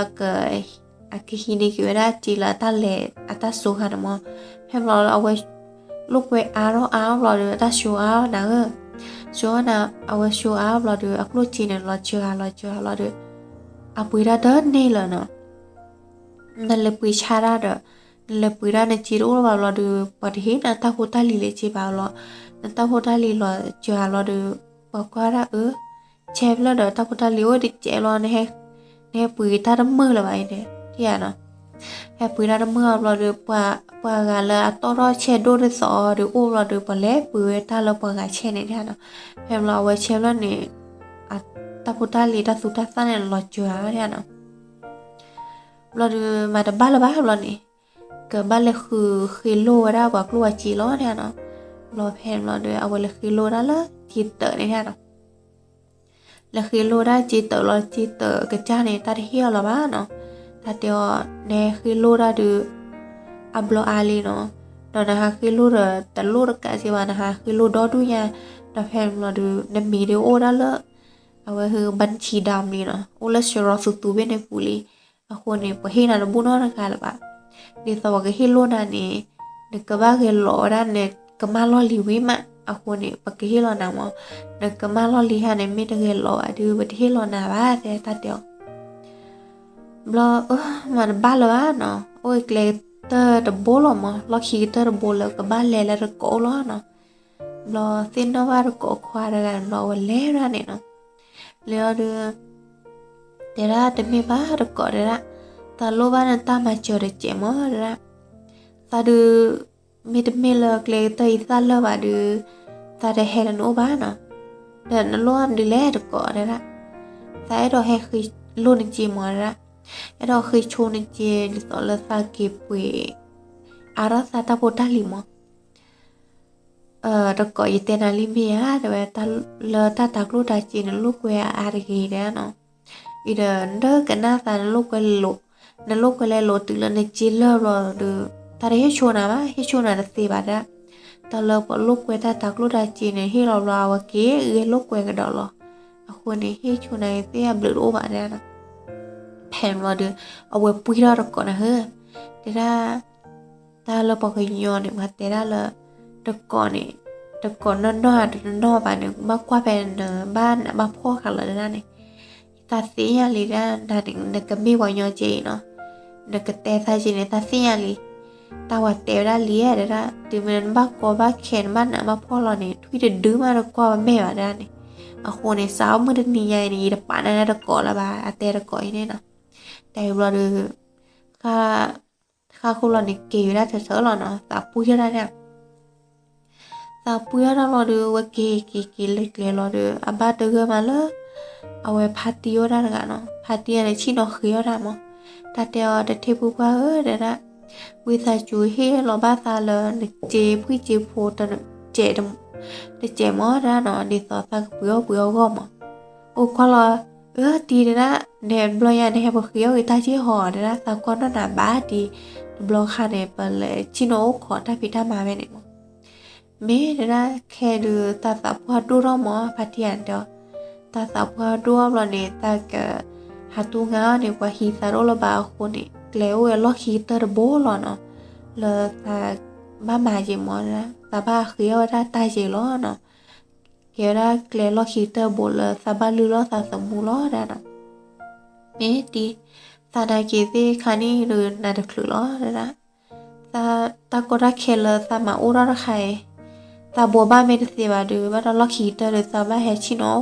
အကဟံးန့ၢ်က့ၤဝဲဒၣ်စ့လၢအတၢ်လဲၤအတၢ်စိခါန့ၣ်မၢ်, ဖဲဘျီအဝဲ လိာ်ကွဲအါထီၣ်အါထီၣ်ဘျီဒီး အတၢ်စိအါထီၣ်နၤဧၢ, စိအါနၤ အဝဲစိအါထီၣ်ဘျီဒီး အကျိၣ်စ့န့ၣ် လီၤစှၤလီၤစှၤဘျီဒီး အပှ့ၤတၢ်တန့ၢ်လၢၤနီၤ နလဲၤပှ့ၤဆါတၢ်ဒီး နလဲၤပှ့ၤတၢ်နစ့တအိၣ်လၢၤဘၣ်ဘျီဒီး ပှၤတဟ့ၣ်နတၢ်ဖိတၢ်လံၤလၢၤစ့ဘၣ်လီၤ, နတၢ်ဖိတၢ်လံၤလီၤစှၤဘျီဒီး ပှၤကွၢ်ဒၣ်အၢ ဆဲဖျၢၣ်ဒီးတၢ်ဖိတၢ်လံၤအိၣ်တစဲးလီၤ, နဟဲပှ့ၤတၢ်တမုာ်လၢၤဘၣ်အံၤန့ၣ် ထံၣ်ဧါနီၤ, ဟဲပှ့ၤတၢ်တမုာ်အဘျီဒီး ပှၤဂၤလၢအတီၢ်ထီၣ်ဆဲဒိၣ်ဒ်သိးဒီးအိၣ်ဘျီဒီး ပှၤလဲၤပှ့ၤဝဲတၢ်လၢပှၤဂၤဆဲန့ၣ်ထံၣ်ဧါနီၤ, ဖဲဘျီအဝဲဆဲဖျၢၣ်န့ၣ် တၢ်ဖိတၢ်လံၤတၢ်သူတၢ်သၣ်န့ၣ်လီၤစှၤထံၣ်ဧါနီၤ ဘျီဒီးမၤတဘၣ်လၢၤဘၣ်ဘျီန့ၣ် ကဘၣ်လဲၤဃုဃ့လိၢ်ဝဲဒၣ်ပှၤကျိၣ်ဝဲစ့လီၤန့ၣ်နီၤ, ဘျီဖဲန့ၣ်ဘျီဒီး အဝဲလဲၤဃ့လိၢ်ဝဲဒၣ်လၢစ့တၢးန့ၣ်နီၤ, လဲၤဃ့လိၢ်ဝဲဒၣ်စ့တၢးလီၤ, စ့တၢးကစၢ်န့ၣ် တၢ်တဟ့ၣ်အီၤလၢၤဘၣ်နီၤ, တၢ်တဲအီၤ နဟဲဃ့လိၢ်ဒၣ်ဒီး အဘျီအါလံနီၤ, ဒီးနဟးဃ့လိၢ်ဒီးတလိၣ်တကးစ့ဘၣ်, နဟးဃ့လိၢ်ဒီဒူၣ်ညါ, ဒီးဖဲန့ၣ်ဘျီဒီး နမံၤဒုးအိၣ်ဒၣ်လၢ အဝဲဟု ဘၣ်ထံဒၣ်မလံနီၤ, အိၣ်လၢစရီသူသူဘ့ၣ်န့ၣ်ပူၤလံ, အဃိန့ၣ် ပဟ့ၣ်နၤတဘူၣ်နီတဂၤလၢၤဘၣ်, ဒ်သိးပကဟ့ၣ်လိၢ်နၤန့ၣ် နကဘၣ်ဂဲၤလီၤဝဲဒၣ်နကမၢ်လီၢ်လံၤဝံၤမး, အဃိန့ၣ် ပကဟ့ၣ်လီၤနၤမၢ်, နကမၢ်လီၢ်လံၤဟါန့ၣ် မ့ၢ်တဂဲၤလီၤဘၣ်ဒီး ပတဟ့ၣ်လီၤနၤဘၣ် တဲတၢ်တဲအီၤ ဘျီအၢ မၤတဘၣ်လၢၤဘၣ်နီၤ, အိၣ်ကျဲ လီၢ်ခံကတၢၢ်တဘိလီၤမး, လီၢ်ခံကတၢၢ်တဘိလၢကဘၣ်လဲၤလၢတကိးအိၣ်လီၤနီၤ. ဘျီသ့ၣ်နီၣ်ဘၣ်တကိးခွါတဂၤန့ၣ် ဘျီအဝဲလဲၤဒၣ်န့ၣ်နီၤ. လဲၤအီၤဒီး တဲဒၣ်တမ့ၢ်ဘၣ်တကိးတဲဒၣ်, သးလိၣ်ဘၣ်နတၢ်မၤစၢၤတစဲးမးတဲဒၣ်. သးဒုး မ့တမ့ၢ်လၢကျဲကတၢၢ်အံၤသၣ်လၢာ်ဘၣ်ဒုး သးတဟဲလၢနအိၣ်ဘၣ်နီၤ. ဒီးနလိၣ်ဘၣ်မနုၤလဲၣ်တကိးတဲဒၣ်. သးအဲၣ်ဒိးဟဲဃ့လိၢ်နစ့မးတဲဒၣ်, အဲၣ်ဒိးဃ့ဆိနစ့ဒ်သိးလၢသးက့ၤပှ့ၤ အါထီၣ်သးတၢ်ဖိတၢ်လံၤမး. တကိးယတဲနၤလံမ့ၢ်ဧါ တဲဝဲ, လၢတၢ်တၤကျိၣ်တၤစ့နလိၣ်ကွဲအါတဂ့ၤတဲဒၣ်နီၤ. အံၤဒီးနကနၣ်သးနလိၣ်ကွဲလိာ်, နလိၣ်ကွဲလဲၤလိာ်တုၤလၢနစ့လၢာ်ဘျီဒီး သးတဟ့ၣ်ဆိနၤဘၣ်, ဟ့ၣ်ဆိနၤတသ့ဘၣ်တဲဒၣ်. တၢ်လၢပှၤလိၣ်ကွဲတၢ်တၤကျိၣ်တၤစ့န့ၣ် ဟ့ၣ်လီၤဘျီအဝဲက့ၤဂဲၤလိာ်ကွဲကဒီးလီၤ. အဃိန့ၣ် ဟ့ၣ်ဆိနၤဂ့ၤသ့ၣ်အဘျုးတအိၣ်ဘၣ်တဲဒၣ်နီၤ. ဖဲန့ၣ်ဘျီဒီး အဝဲပှံၢ်ထီၣ်တကိးနၤဧၢ, တဲဒၣ် တၢ်လၢပှၤကညီန့ၣ် ပှၤတဲဒၣ်လၢ တကိးန့ၣ် တကိးနီၢ်နီၢ်တနီၢ်ဘၣ်န့ၣ် ဘၣ်ကွၢ်ဖဲနဘၣ်နးဘၣ်ဖှီၣ်ဃာ်လီၤတဲဒၣ်န့ၣ်. သးသ့ၣ်ညါလံဒၣ် နကမ့ၢ်ပှၤကညီက့အံၤနီၤ, နကတဲသးက့န့ၣ် သးသ့ၣ်ညါလံ. တၢ်ပှၤတဲဝဲဒၣ်လံတဲဒၣ် တုၤမ့ၢ်နဘၣ်ကီဘၣ်ခဲ နဘၣ်နးဘၣ်ဖှီၣ်လီၤန့ၣ် ထွံၣ်တဒုမးတကွၢ်ဝဲမဲာ်ဘၣ်တဲဒၣ်န့ၣ်. အဃိန့ၣ် စးထီၣ်မုၢ်တနံၤညါအံၤန့ၣ် ယတပာ်နၤတကိးလၢၤဘၣ် အတဲတကိးအံၤန့ၣ်နီၤ. တဲဘျီဒီး ဃၣ်ဃိလီၤန့ၣ် က့ၤဝဲဒၣ်ထၢထၢလီၤနီၤ, သးပှံၢ်ထီၣ်ဒၣ်န့ၣ်. သးပှံၢ်ထီၣ်ဒၣ်လီၤဒီး အဝဲက့ၤက့ၤက့ၤလၢကျဲလီၤဒီး အဘၣ်တဂၢၢ်မးလၢ အဝဲဖါတံၢ်အိၣ်ဒၣ်တဂၤနီၤ. ဖါတံၢ်န့ၣ် ဆ့ၣ်နီၤဃ့အီၣ်ဒၣ်မး. တၢ်တဲအီၤ တထံၣ်ဖုပှၢ်ဧၢ တဲဒၣ်, ဝံသးစူၤဟ့ၣ်လီၤဘၣ်သးလၢနစ့ဖှံစ့ဖိ တစဲးမးတဲဒၣ်နီၤ, ဒ်သိးသးကပှ့ၤအီၣ်ပှ့ၤအီၣ်ဂီၢ်မး. အိၣ်ကွၢ်လီၤ, အၢ တံၢ်တဲဒၣ်, နဘျီညါနဟဲပဃ့အီၣ်ဂ့ၤတၢ်က့ဟီတဲဒၣ်, သးကွၢ်နီၢ်နၤဘၣ်တံၢ်, တဘျီခါန့ၣ် ပလဲၤဆ့ၣ်နီၤအိၣ်ခိးတၢ်ဖံးတၢ်မၤဝဲန့ၣ်မး. မ့ၢ်တဲဒၣ်ခဲဒုး သးသးပှၢ်ဒိၣ်ထီၣ်မး ဖါတံၢ်ဧၢတဲအီၤ, သးသးပှၢ်ဒိၣ်ထီၣ်ဘျီန့ၣ် သးက ဟးတူၢ်ငါအီၤန့ၣ် ပှၤဟံးသးတအိၣ်လၢၤဘၣ်အဃိန့ၣ် ကျဲအိၣ်ဝဲလီၢ်ခံကတၢၢ်တဘိလီၤနီၤ, လၢသးဘၣ်မၤက့ၤမးတဲဒၣ်, သးဘၣ်ဃ့အီၣ်ဝဲဒၣ်တၢ်က့ၤလီၤနီၤ. ကဲဝဲဒၣ်ကျဲလီၢ်ခံကတၢၢ်တဘိလၢသးဘၣ်လုၢ်လီၤသးသမူလီၤတဲဒၣ်နီၤ. မ့ၢ်တံၢ်, သးနာ်က့ၤသ့ၣ်ခါန့ၣ်ဒုး နၤတချုးလီၤတဲဒၣ်. သးတၢ်ကီတၢ်ခဲလၢသးမၤအိၣ်ထီၣ်တခါအံၤ, သးဘှီဘၣ်မ့ၢ်တသ့ဘၣ်ဒုး ဘၣ်ဒီးလီၢ်ခံကတၢၢ်ဒုး သးဘၣ်ဟဲဆ့ၣ်နီၤအိၣ်ခိးအီၣ်တၢ်ဒ်သိးနၤလီၤတဲဒၣ်နီၤ. ဘျီထုးထီၣ်ဝဲစ့ဖှံလၢအအိၣ်တီၢ်လီၤ တဘ့ၣ်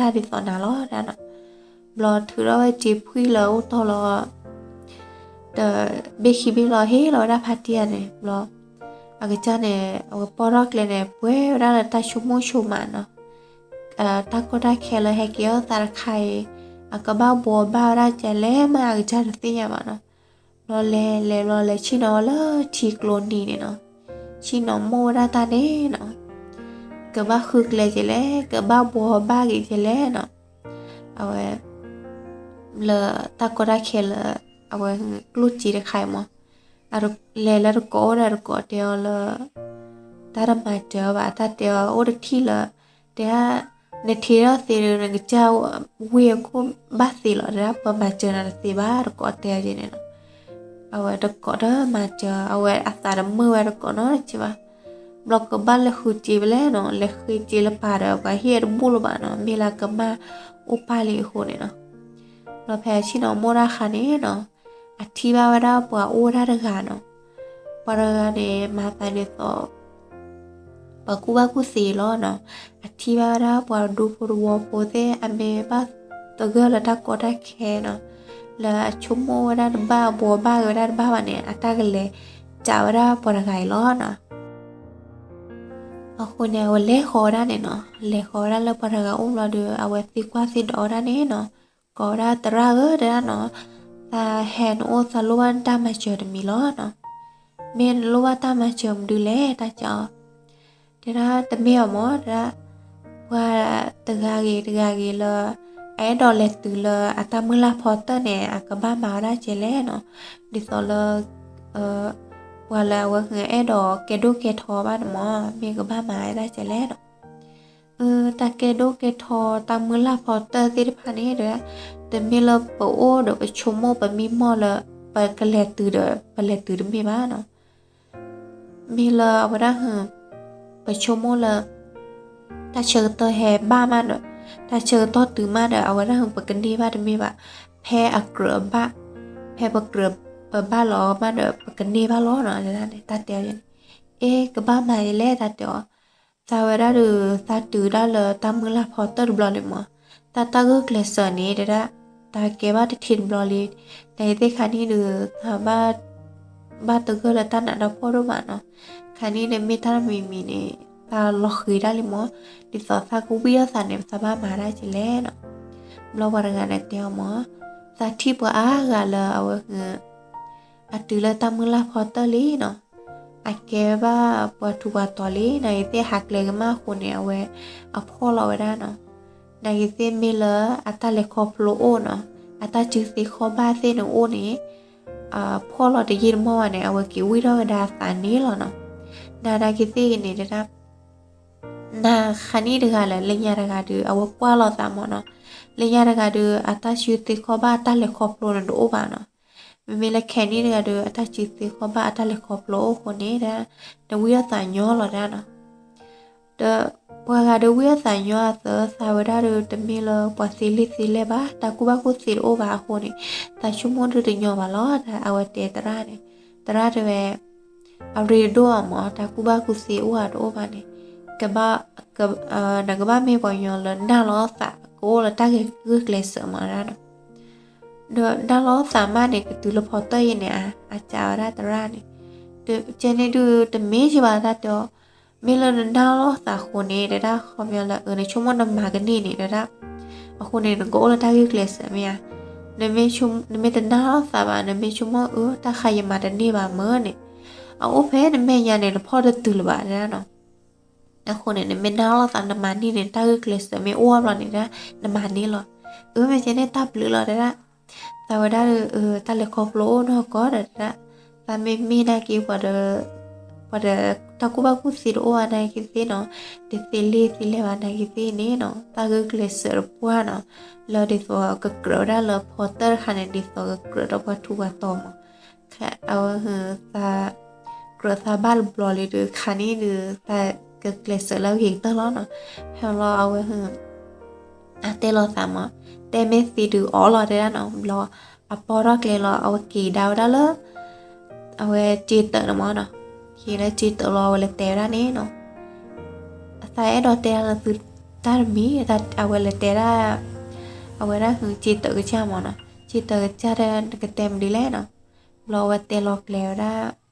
ခံဘ့ၣ်လီၤ ဟ့ၣ်လီၤဝဲဒၣ်ဖါတံၢ်ဧၢန့ၣ် ဘျီ အကစၢ်န့ၣ် အဝဲပိာ်ထီၣ်ကျဲန့ၣ် ပှဲၤဝဲဒၣ်လၢတၢ်ဆိကမိၣ်ဆိကမးနီၤ. တၢ်ကီတၢ်ခဲလၢဟဲက့ၤအီၣ်သးတခါအံၤ အကဘၣ်ဘှီဘၣ်ဝဲဒၣ်ကဲလဲၣ်မး အကစၢ်တသ့ၣ်ညါဘၣ်နီၤ. ဘျီလဲၤလဲၤဘျီလဲၤဆ့ၣ်နီၤလၢထံကျိနံၤန့ၣ်နီၤ, ဆ့ၣ်နီၤမိၢ်ဝဲဒၣ်တၢ်န့ၣ်နီၤ, ကဘၣ်ဃုကျဲကဲလဲၣ် ကဘၣ်ဘှီဘၣ်က့ၤကဲလဲၣ်နီၤ. အဝဲ လၢတၢ်ကီတၢ်ခဲလၢ အဝဲကျိၣ်စ့တခါအံၤမး, လဲၤလၢတကိးအိၣ်ဒီးတကိးတဲအီၤလၢ တၢ်တမၤစၢၤဘၣ် တၢ်တဲအီၤအိၣ်တထံၣ်လၢ တဲဒၣ် နထံၣ်ထီၣ်သ့ဒီး နကစၢ်ဝ့ၢ်အခိၣ်ဘၣ်သ့လီၤ တဲဒၣ် ပမၤစၢၤနၤတသ့ဘၣ် တကိးတဲအီၤက့ၤန့ၣ်နီၤ. အဝဲတကိးတမၤစၢၤ အဝဲအသးတမုာ်ဝဲတကိးနီတစဲးဘၣ်. ဘျီကဘၣ်လဲၤဃုစ့ဖဲလဲၣ်နီၤ, လဲၤဃုစ့လၢပၢ်ဒီး ပှၤဟ့ၣ်အတဘူၣ်လၢၤဘၣ်နီၤ, မ့ၢ်လၢကမၢ်အိၣ်ပၢ်လံအဃိန့ၣ်နီၤ. ဘျီဖဲအဆ့ၣ်နီၤမိၢ်တၢ်ခါန့ၣ်နီၤ, အထံၣ်ဘၣ်ဝဲဒၣ်ပှၤအိၣ်ဝဲဒၣ်တဂၤနီၤ. ပှၤတဂၤန့ၣ် မၤသးဒ်သိး ပှၤကူၣ်ဘၣ်ကူၣ်သ့လီၤနီၤ. အထံၣ်ဘၣ်ဝဲဒၣ်ပှၤဒူဖိတဝီဖိသ့ၣ် အမ့ၢ်ဘၣ်သဂၢၢ်လၢတၢ်ကီတၢ်ခဲနီၤ, လၢအဆိကမိၣ်ဝဲဒၣ်တဘၣ် အဘှီဘၣ်က့ၤဝဲဒၣ်တဘၣ်ဘၣ်န့ၣ် အတၢ်ကလဲၤစးဝဲဒၣ်ပှၤတဂၤအံၤလီၤနီၤ. အဃိန့ၣ် အဝဲလဲၤဃီၤဝဲဒၣ်န့ၣ်နီၤ, လဲၤဃီၤဝဲဒၣ်လၢပှၤတဂၤအိၣ်ဘျီဒီး အဝဲသံကွၢ်သံဒိးဝဲဒၣ်န့ၣ်နီၤ, ကိးဝဲဒၣ်သရၣ်ဧၢ တဲဒၣ်နီၤ, သးဟဲနအိၣ်သးလိၣ်ဘၣ်နတၢ်မၤစၢၤတမံၤလီၤနီၤ. မ့ၢ်နလိၣ်ဘၣ်တၢ်မၤစၢၤမနုၤလဲၣ် တၢ်ကီ တဲဒၣ်တမ့ၢ်အီၤမး တဲဒၣ် ပှၤတဂၤဂ့ၤတဂၤဂ့ၤလၢ အအဲၣ်ဒိးလဲၤတုၤလၢအတၢ်မုၢ်လၢ်ဖီတၢၢ်န့ၣ် အကဘၣ်မၤဝဲဒၣ်ကဲလဲၣ်နီၤ. ဒ်သိးလၢ ပှၤလၢအဝဲအဲၣ်ဒိးကဲဒိၣ်ကဲထီဘၣ်န့ၣ်မး မ့ၢ်ကဘၣ်မၤဝဲဒၣ်ကဲလဲၣ်နီၤ. တၢ်ကဲဒိၣ်ကဲထီ တၢ်မုၢ်လၢ်ဖီတၢၢ်သ့ၣ်တဖၣ်န့ၣ်ဒီး တမ့ၢ်လၢပအိၣ်ဒီးပဆိကမိၣ်ပမံမီၢ်လၢ ပကလဲၤတုၤဒီး ပလဲၤတုၤတမ့ၢ်ဘၣ်နီၤ. မ့ၢ်လၢအဝဲဒၣ် ပဆိကမိၣ်လၢ တၢ်ဆၢကတီၢ်ဟဲဘၣ်မးဒီး တၢ်ဆၢကတီၢ်တုၤမးဒီး အဝဲဒၣ်ပကန့ၢ်ဘၣ်တမ့ၢ်ဘၣ်. ဖဲအကြၢးအဘၣ်, ဖဲပကြၢး ပဘၣ်လီၤမးဒီး ပကန့ၢ်ဘၣ်လီၤနီၤ တဲဒၣ်န့ၣ် တၢ်တဲအီၤန့ၣ်, အ့ ကဘၣ်မၤယလဲၣ် တၢ်တဲအီၤ, သးဝဲဒၣ်ဒီး သးတုၤဒၣ်လၢတၢ်မုၢ်လၢ်ဖီတၢၢ်တဘျီလံမး, တၢ်တၢ်ဂုာ်ကျဲးစၢးန့ၣ် တဲဒၣ်, တၢ်ကဲဘၣ်တထံၣ်တဘျီလံ, နသ့ၣ်ခါနံၣ်ဒီး သးဘၣ် ဘၣ်သဂၢၢ်လၢတၢ်နးတၢ်ဖှီၣ်ဒိၣ်မးနီၤ, ခါနံၣ်န့ၣ်မ့ၢ်တၢ်တမံၤမံၤန့ၣ် သးလီၤဃံၤဒၣ်လံမး, ဒ်သိးသးကဝံၣ်အီၣ်သးန့ၣ် သးဘၣ်မၤဒၣ်ကလဲၣ်နီၤ, ဘျီပှၤတဂၤန့ၣ်တဲအီၤမး, သးထံၣ်ပှၤအါဂၤလၢအဝဲ အတုၤလၢတၢ်မုၢ်လၢ်ဖီတၢၢ်လံနီၤ, အကဲဘၣ်ပှၤထူးပှၤတီၤလံ, နဂ့ၤသ့ၣ်ဟးကျဲကမၣ်အဃိန့ၣ် အဝဲအဖှီၣ်လီၤဝဲဒၣ်နီၤ, နဂ့ၤသ့ၣ်မ့ၢ်လၢအတၢ်လဲၤခီဖျိအိၣ်နီၤ, အတၢ်စုသ့ခီဘၣ်သ့ၣ်န့ၣ်အိၣ်န့ၣ် ဖှီၣ်လီၤတယံာ်တမီၢ်ဘၣ်န့ၣ် အဝဲက့ၤဝံၣ်ထီၣ်ဝဲဒၣ်အသးန့ၣ်လီၤနီၤ, နနဂ့ၤသ့ၣ်ဂ့ၤန့ၣ် တဲဒၣ် နခါနံၣ်တဂၤလၢ လၢညါတဂၤဒီး အဝဲကွၢ်လီၤသးမးနီၤ, လၢညါတဂၤဒီး အတၢ်စုသ့ခီဘၣ်အတၢ်လဲၤခီဖျိန့ၣ်တအိၣ်ဘၣ်နီၤ, မ့မ့ၢ်လၢခဲနံၣ်တဂၤဒီး အတၢ်စုသ့ခီဘၣ်အတၢ်လဲၤခီဖျိအိၣ်အဃိန့ၣ် တဲဒၣ် နဝံၣ်အီၣ်သးညီလီၤတဲဒၣ်နီၤ, ဒီးပှၤဂၤဒီးဝံၣ်အီၣ်သးညီအသး သးဝဲဒၣ်ဒီးတမ့ၢ်လၢပှၤသ့လံာ်သ့လဲၢ်ဘၣ်, တၢ်ကူၣ်ဘၣ်ကူၣ်သ့တအိၣ်ဘၣ်အဃိန့ၣ် သးဆိကမိၣ်ဒုးတညီဘၣ်လီၤ, အဝဲတဲသရၣ်န့ၣ်, သရၣ်တဲဝဲ အရ့ဒိၣ်အီၤမး တၢ်ကူၣ်ဘၣ်ကူၣ်သ့အိၣ်အါတအိၣ်ဘၣ်န့ၣ်, ကဘၣ် နကဘၣ်မ့ၢ်ပှၤကညီလၢနၢ်လီၤသး ကအိၣ်လၢတၢ်ဂုာ်ကျဲးစၢးမးဒၣ်နီၤ, ဒီးနၢ်လီၤသးမးန့ၣ် ကတုၤလၢဖီတၢၢ်အံၤန့ၣ် အကးဝဲဒၣ်သရၣ်န့ၣ်, ကဲန့ၣ်ဒုးတမ့ၢ်ကဘၣ်တၢ်တဲအီၤ, မ့ၢ်လၢနနၢ်လီၤသးအဃိန့ၣ် တဲဒၣ်ခီပညီလၢ နဆိကမိၣ်နမၤကန့ၢ်န့ၣ် တဲဒၣ် အဃိန့ၣ် နကအိၣ်လၢတၢ်ဂုာ်ကျဲးစၢးမ့ၢ်ဧါ, နမ့ၢ်တနၢ်လီၤသးဘၣ် နမ့ၢ်ဆိကမိၣ်အၢ တၢ်ခါယမၤတန့ၢ်ဘၣ်မၢ်န့ၣ်, အအိၣ်ဖဲနမဲာ်ညါန့ၣ် နဖီၣ်တတုၤလၢၤဘၣ် တဲဒၣ်နီၤ, အဃိန့ၣ် နမ့ၢ်နၢ်လီၤသးနမၤန့ၢ်န့ၣ် တၢ်ဂုာ်ကျဲးစၢးမ့ၢ်အိၣ်ဘျီန့ၣ် တဲဒၣ် နမၤန့ၢ်လီၤ, အၢ မ့ၢ်ကဲန့ၣ်တၢ်ဘျုးလီၤ တဲဒၣ်, သးဝဲဒၣ်ဒီး တၢ်လဲၤခီဖျိအိၣ်နီၢ်ကီၢ်ဒီး တဲဒၣ်, သးမ့မ့ၢ်နာ်က့ ပှၤဒီး ပှၤဒီးတၢ်ကူၣ်ဘၣ်ကူၣ်သ့တအိၣ်ဘၣ်နာ်က့သ့ၣ်နီၤ, တသ့လံာ်သ့လဲၢ်ဘၣ်နာ်က့သ့ၣ်န့ၣ်နီၤ တၢ်ဂုာ်ကျဲးစၢးတပှၢ်နီၤ, လၢဒ်သိးကကြၢးဝဲဒၣ်လၢဖီတၢၢ်တခါန့ၣ် ဒ်သိးကကြၢးဒီးပှၤထူးပှၤတီၤမး, အဝဲ သး ကြၢးသးဘၣ်တဘျီလံဒီး ခါနံၣ်ဒီး သးကကျဲးစၢးလၢအဂ့ၤကတၢၢ်လီၤနီၤ, ဖဲလီၤအဝဲ အတဲလီၤသးမး, တဲမ့ၢ်သ့ဒုးအီၣ်လီၤ တဲဒၣ်နီၤ, ဘျီ အပီထီၣ်ကျဲလီၤ အဝဲက့ၤကဒါဝဲဒၣ်လၢ အဝဲစ့တၢးန့ၣ်မးနီၤ, က့ၤလၢစ့တၢးလီၤ အဝဲလဲၤတဲဝဲဒၣ်န့ၣ်နီၤ, သးအဲၣ်ဒိးတဲဒၣ်လၢသုတၢ်တမံၤ အဝဲလဲၤတဲဒၣ် အဝဲဒၣ်ဟုစ့တၢးကစၢ်မးနီၤ, စ့တၢးက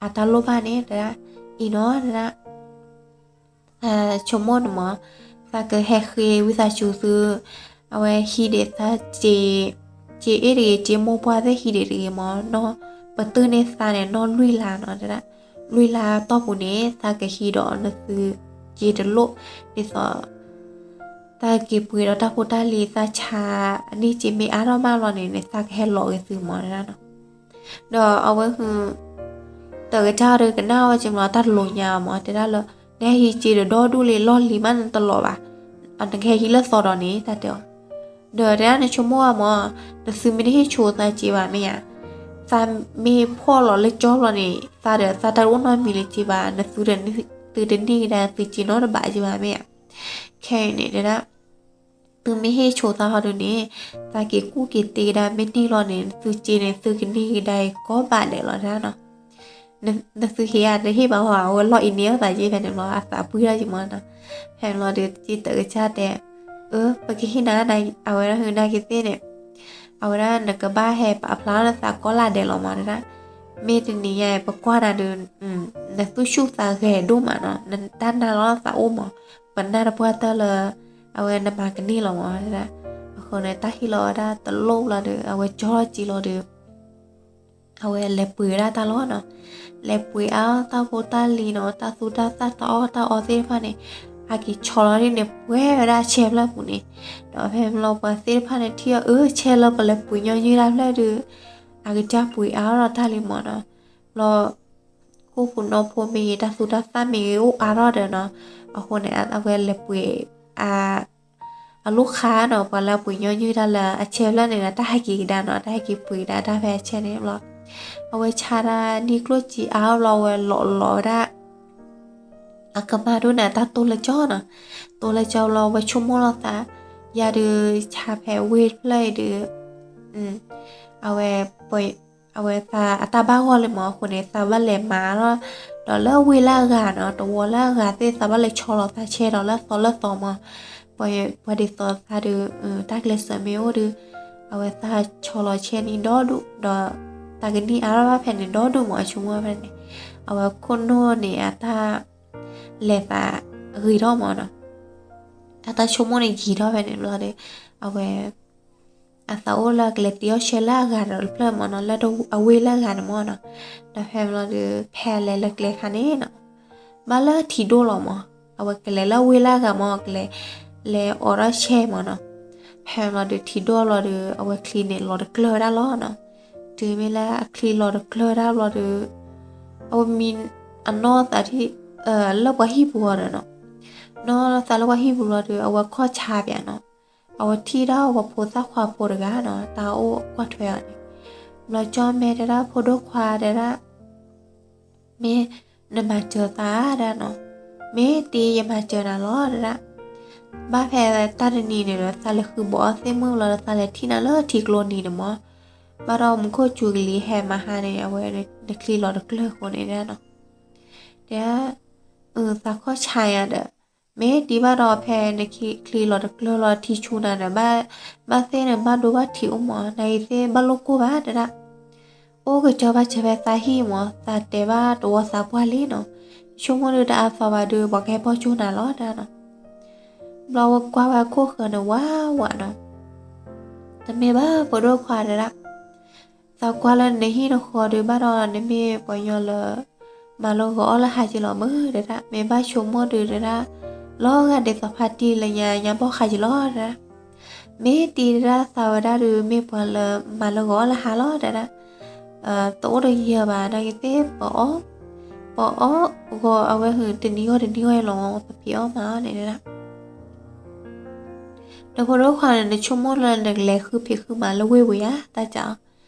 စၢ်ဒီးနကတဲမနုၤလဲၣ်နီၤ, ဘျီအဝဲတဲလီၤကျဲဝဲဒၣ် အတၢ်လိၣ်ဘၣ်န့ၣ် တဲဒၣ် အံၤနီၤ တဲဒၣ် ဆိကမိၣ်န့ၣ်မး, သးကဟဲဃ့ဝံသးစူၤသု, အဝဲဟံးဒံးသးစ့, စ့အ့ၣ်တဂ့ၤ စ့မိၢ်ပှၢ်သ့ၣ်ဟံးဒံးတဂ့ၤမး, နီၢ်ပတုာ်န့ၢ်သးန့ၣ် နီၢ်လွံၢ်လါနီၤ တဲဒၣ်, လွံၢ်လါတီၢ်ပူၤန့ၣ် သးကဟံးဒီးနသုစ့တလိၣ်, ဒ်သိး သးက့ၤပှ့ၤဒီးတၢ်ဖိတၢ်လံၤ သးဆါအန့ၢ်စ့မ့ၢ်အါထီၣ်မးလီၤန့ၣ် သးကဟဲလီၤက့ၤသုမး တဲဒၣ်နီၤ. ဒီးအဝဲဟု တၢးကစၢ်ဒီးကနၣ်ဝဲက့ၤမး တၢ်တလိၤညါမး တဲဒၣ်လၢ နဟဲဟံးစ့ဒီးဒီဒူၣ်လံ လီၢ်လံၤမးနတလီၤဘၣ်, နကဟဲဟံးလၢသီဒီးန့ၣ် တၢ်တဲအီၤ, ဒီးတဲဒၣ်နဆိကမိၣ်အါမး, နသုမ့ၢ်တဟ့ၣ်ဆိသးစ့ဘၣ်မ့ၢ်ဧါ, သးမ့ၢ်ဖှီၣ်လီၤလၢကၠီလီၤန့ၣ် သးဒီးသးတၢ်တအိၣ်နီတမံၤလၢၤစ့ဘၣ်, နသုတန့ၢ်ကဒါသုစ့နီတဘးစ့ဘၣ်မ့ၢ်ဧါ. ခဲအံၤန့ၣ်တဲဒၣ် သုမ့ၢ်ဟ့ၣ်ဆိသးဟီဒုန့ၣ် သးက့ၤကူၣ်က့ၤတ့ကဒါ မ့ၢ်န့ၢ်လီၤန့ၣ် နသုစ့န့ၣ် သုကန့ၢ်ကဒါအံၤကိးဘးဒဲးလီၤတဲဒၣ်နီၤ. နသုဟ့ၣ်ဧါ တဟ့ၣ်ဘၣ်ဟီ အဝဲလီၤအံၤန့ၢ်အသးက့ဖဲန့ၣ်ဘျီ အသးပှံၢ်ထီၣ်က့ၤမးနီၤ. ဖဲန့ၣ်ဘျီဒီး စ့တၢးကစၢ်တဲ အၢ ပကဟ့ၣ်နၤ အဝဲဒၣ်ဟုနာ်က့သ့ၣ်န့ၣ် အဝဲဒၣ်နကဘၣ်ဟဲပာ်ဖျါထီၣ်နသးကိးလၢဒဲးလီၤမးတဲဒၣ်. မ့ၢ်တနံၤညါအံၤ ပကွၢ်နၤဒီး နသူၣ်ဆူၣ်သးဂဲၤဒိၣ်မးနီၤ, နတၢ်နာ်လီၤသးအိၣ်မး, ပနာ်တပှၢ်တၢၢ်လၢ အဝဲနမၤကန့ၢ်လီၤမးတဲဒၣ်. အဃိန့ၣ် တၢ်ဟ့ၣ်လီၤဝဲဒၣ်တလိၣ်လီၤဒီး အဝဲကၠီထီၣ်စ့လီၤဒီး အဝဲလဲၤပှ့ၤဝဲဒၣ်တၢ်လီၤနီၤ. လဲၤပှ့ၤအါတၢ်ဖိတၢ်လံၤနီၤ, တၢ်သူတၢ်သၣ် တၢ်အီၣ်တၢ်အီသ့ၣ်တဖၣ်န့ၣ် ဟဲက့ၤဆီလီၤဒ်န့ၣ် ပှဲၤဝဲဒၣ်အဆဲဖျၢၣ်ပူၤန့ၣ်. ဒီးဖဲမ့ၢ်လီၤပှၤသ့ၣ်တဖၣ်န့ၣ်ထံၣ်အီၤ အၢ ဆဲလၢပလဲၤပှ့ၤညီနုၢ်တၢ်ဖျၢၣ်ဒီး အကစၢ်ပှ့ၤအါထီၣ်တၢ်လံမးနီၤ. ဘျီ ခိၣ်ဖူနီၢ်ဖိမ့ၢ်ဂ့ၤ တၢ်သူတၢ်သၣ်မ့ၢ်ဂ့ၤ အိၣ်အါထီၣ်ဒီးနီၤ. အဃိန့ၣ် အဝဲလဲၤပှ့ၤ အလိၣ်ခါနီၤ, ပှၤလၢအပှ့ၤညီနုၢ်တၢ်လၢအဆဲဖျၢၣ်န့ၣ်ဒီး တၢ်ဟဲက့ၤကဒါနီၤ, တၢ်ဟဲက့ၤပှ့ၤကဒါတၢ်ဖဲအဆဲန့ၣ်ဘျီ. အဝဲဆါတၢ်နံၣ်ကျိၣ်စ့အါဘျီ အဝဲလီၤလီၤဝဲဒၣ် အကမၢ်ဒိၣ်န့ၣ် အတၢ်တိၢ်လၢကၠီနီၤ. တိၢ်လၢကၠီဘျီ အဝဲဆိကမိၣ်လီၤသး, ယၤဒုးဆါဖဲဝ့ၢ်တဖျၢၣ်အံၤဒီး အဝဲပှၤ အဝဲသးအတၢ်ဘၣ်ဂီၢ်လံမး အဃိန့ၣ် သးဘၣ်လဲၤမၤလီၤ ဒီးလၢဝ့ၢ်လၢအဂၤနီၤ တဝီလၢအဂၤသ့ၣ် သးဘၣ်လဲၤဆီလီၤသးဆဲဒီးလၢသီလၢသီမး, ပှၤဒ်သိးသးဒုး တၢ်ကျဲးစၢးမ့ၢ်အိၣ်ဒီး အဝဲသးဆီလီၤဆဲန့ၣ်ဒီဒူၣ် ဒီး သးကနံၣ်အါထီၣ်ဘၣ်ဖဲန့ၣ်ဒီဒူၣ်မး အဆိကမိၣ်ဖဲန့ၣ်, အဝဲခိၣ်နူာ်န့ၣ်အတၢ် လဲၤသးဂ့ၤထီၣ်မးနီၤ, အတၢ်ဆိကမိၣ်န့ၣ်ယံၤထီၣ်ဖဲန့ၣ်ဘျီဒီး အဝဲ အသးအိၣ်လၢကလဲၤတ့အီၣ်ဆဲလၢအဂၤဒီးတဖျၢၣ်မးနီၤ လၢအဝ့ၢ်လၢအဂၤန့ၣ်မးနီၤ, ဒီးဖဲဘျီဒီး ဖဲအလဲၤလၢကျဲခါန့ၣ်နီၤ ဘၣ်လၢထံဒိၣ်လီၤမး, အဝဲကလဲၤလၢအဝ့ၢ်လၢအဂၤမး ကလဲၤ လဲၤအိးထီၣ်ဆဲမးနီၤ, ဖဲဘျီဒီးထံဒိၣ်ဘျီဒီး အဝဲချံန့ၣ်လီၤတကျၢၢ်ဝဲဒၣ်လီၤနီၤ, တုၤမ့ၢ်လၢအချံလီၤတကျၢၢ်ဝဲဒၣ်ဘျီဒီး အဝဲမံ အနီၢ်သးထံ လၢပှၤဟံၣ်ပူၤအီၤဒီးနီၤ, နီၢ်သးလၢပှၤဟံၣ်ပူၤဘျီဒီး အဝဲခီၣ်ဆါပၠးနီၤ, အဝဲထံၣ်ဒၣ်ပှၤဖိသၣ်ခွါဖိတဂၤနီၤ တၢ်အိၣ်ကွၢ်ထွဲအီၤန့ၣ်, ဘျီကၠီၣ်မဲတဲဒၣ်ဖိဒိၣ်ခွါတဲဒၣ် မ့ၢ်နမၤစၢၤသးဒၣ်နီၤ, မ့ၢ်တ့ယမၤစၢၤနၤလီၤဒၣ်, ဘၣ်ဖဲတၢ်တနံၤန့ၣ်ဒီး သးလဲၤဃုဘီးအီၣ်သ့ၣ်မုၣ်လီၤဒီး သးလဲၤထံၣ်နၤလၢထံကျိနံၤန့ၣ်မး, ဘၣ်ဒီးမူခိၣ်စူၤကလံၤဟဲမၤဟါန့ၣ် အဝဲနချံလီၤတကျၢၢ်ဃိန့ၣ်ဒၣ်နီၤ, တဲ သးခီၣ်ဆါယၤဒီး မ့ၢ်တ့ဘၣ်ဒီးဖဲနချံလီၤတကျၢၢ်လီၤထံဆူနၤဒီး ဘၣ်သ့ၣ်နဘၣ်ဒိဘၣ်ထံးအိၣ်မး နဂ့ၤသ့ၣ်ဘၣ်လိၣ်ကိၢ်ဘၣ်တဒၣ်, အိၣ်ကစၢၢ်ဘၣ်စၢၤဖဲသးဟံၣ်မး သးတဲဘၣ်တဝီသးပှၢ်လံနီၤ, ဆိကမိၣ်ဒုးတအါသီဘၣ်ဒုး ပှၤကဟဲပိာ်ကၠိနၤလီၤဒၣ်နီၤ, ဘျီဝဲကွၢ်ဝဲခိၣ်ဃၢၤန့ၣ်ဝးဝးနီၤ, တမ့ၢ်ဘၣ်ဖိဒိၣ်ခွါတဒၣ် သးကွၢ်လၢနဟံၣ်နဃီဒီး ဘၣ်ဒီးနမ့ၢ်ပှၤညီလၢ မၤလၢဂီၤအီၣ်လၢဟါက့ၤလီၤမုၢ်တဒၣ်, မ့ၢ်ဘၣ်ဆိကမိၣ်ဒုးတဒၣ်, လီၤဂာ်ဒ်သိးဖါတံၢ်လၢညါညါဘီၣ်ဃးက့ၤလီၤတဒၣ်, မ့ၢ်တ့တဒၣ်သးဝဲဒၣ်ဒီး မ့ၢ်ပှၤလၢမၤလၢဂီၤအီၣ်လၢဟါလီၤတဒၣ်, တအိၣ်တယၢၤဘၣ် နာ်က့ၤသ့ၣ်ပအီၣ်, ပအီၣ်ဂီၤအဝဲဟုၣ်တနံၤဂီၢ်တနံၤဂီၢ်လီၤ ပဖံးအီၣ်မၤအီၣ်န့ၣ်တဒၣ် ဒီးဖိဒိၣ်ခွါန့ၣ် နဆိကမိၣ်လၢနကလဲၤဃုဖံးဃုမၤလၢဝ့ၢ်ပူၤယါ တၢ်ကး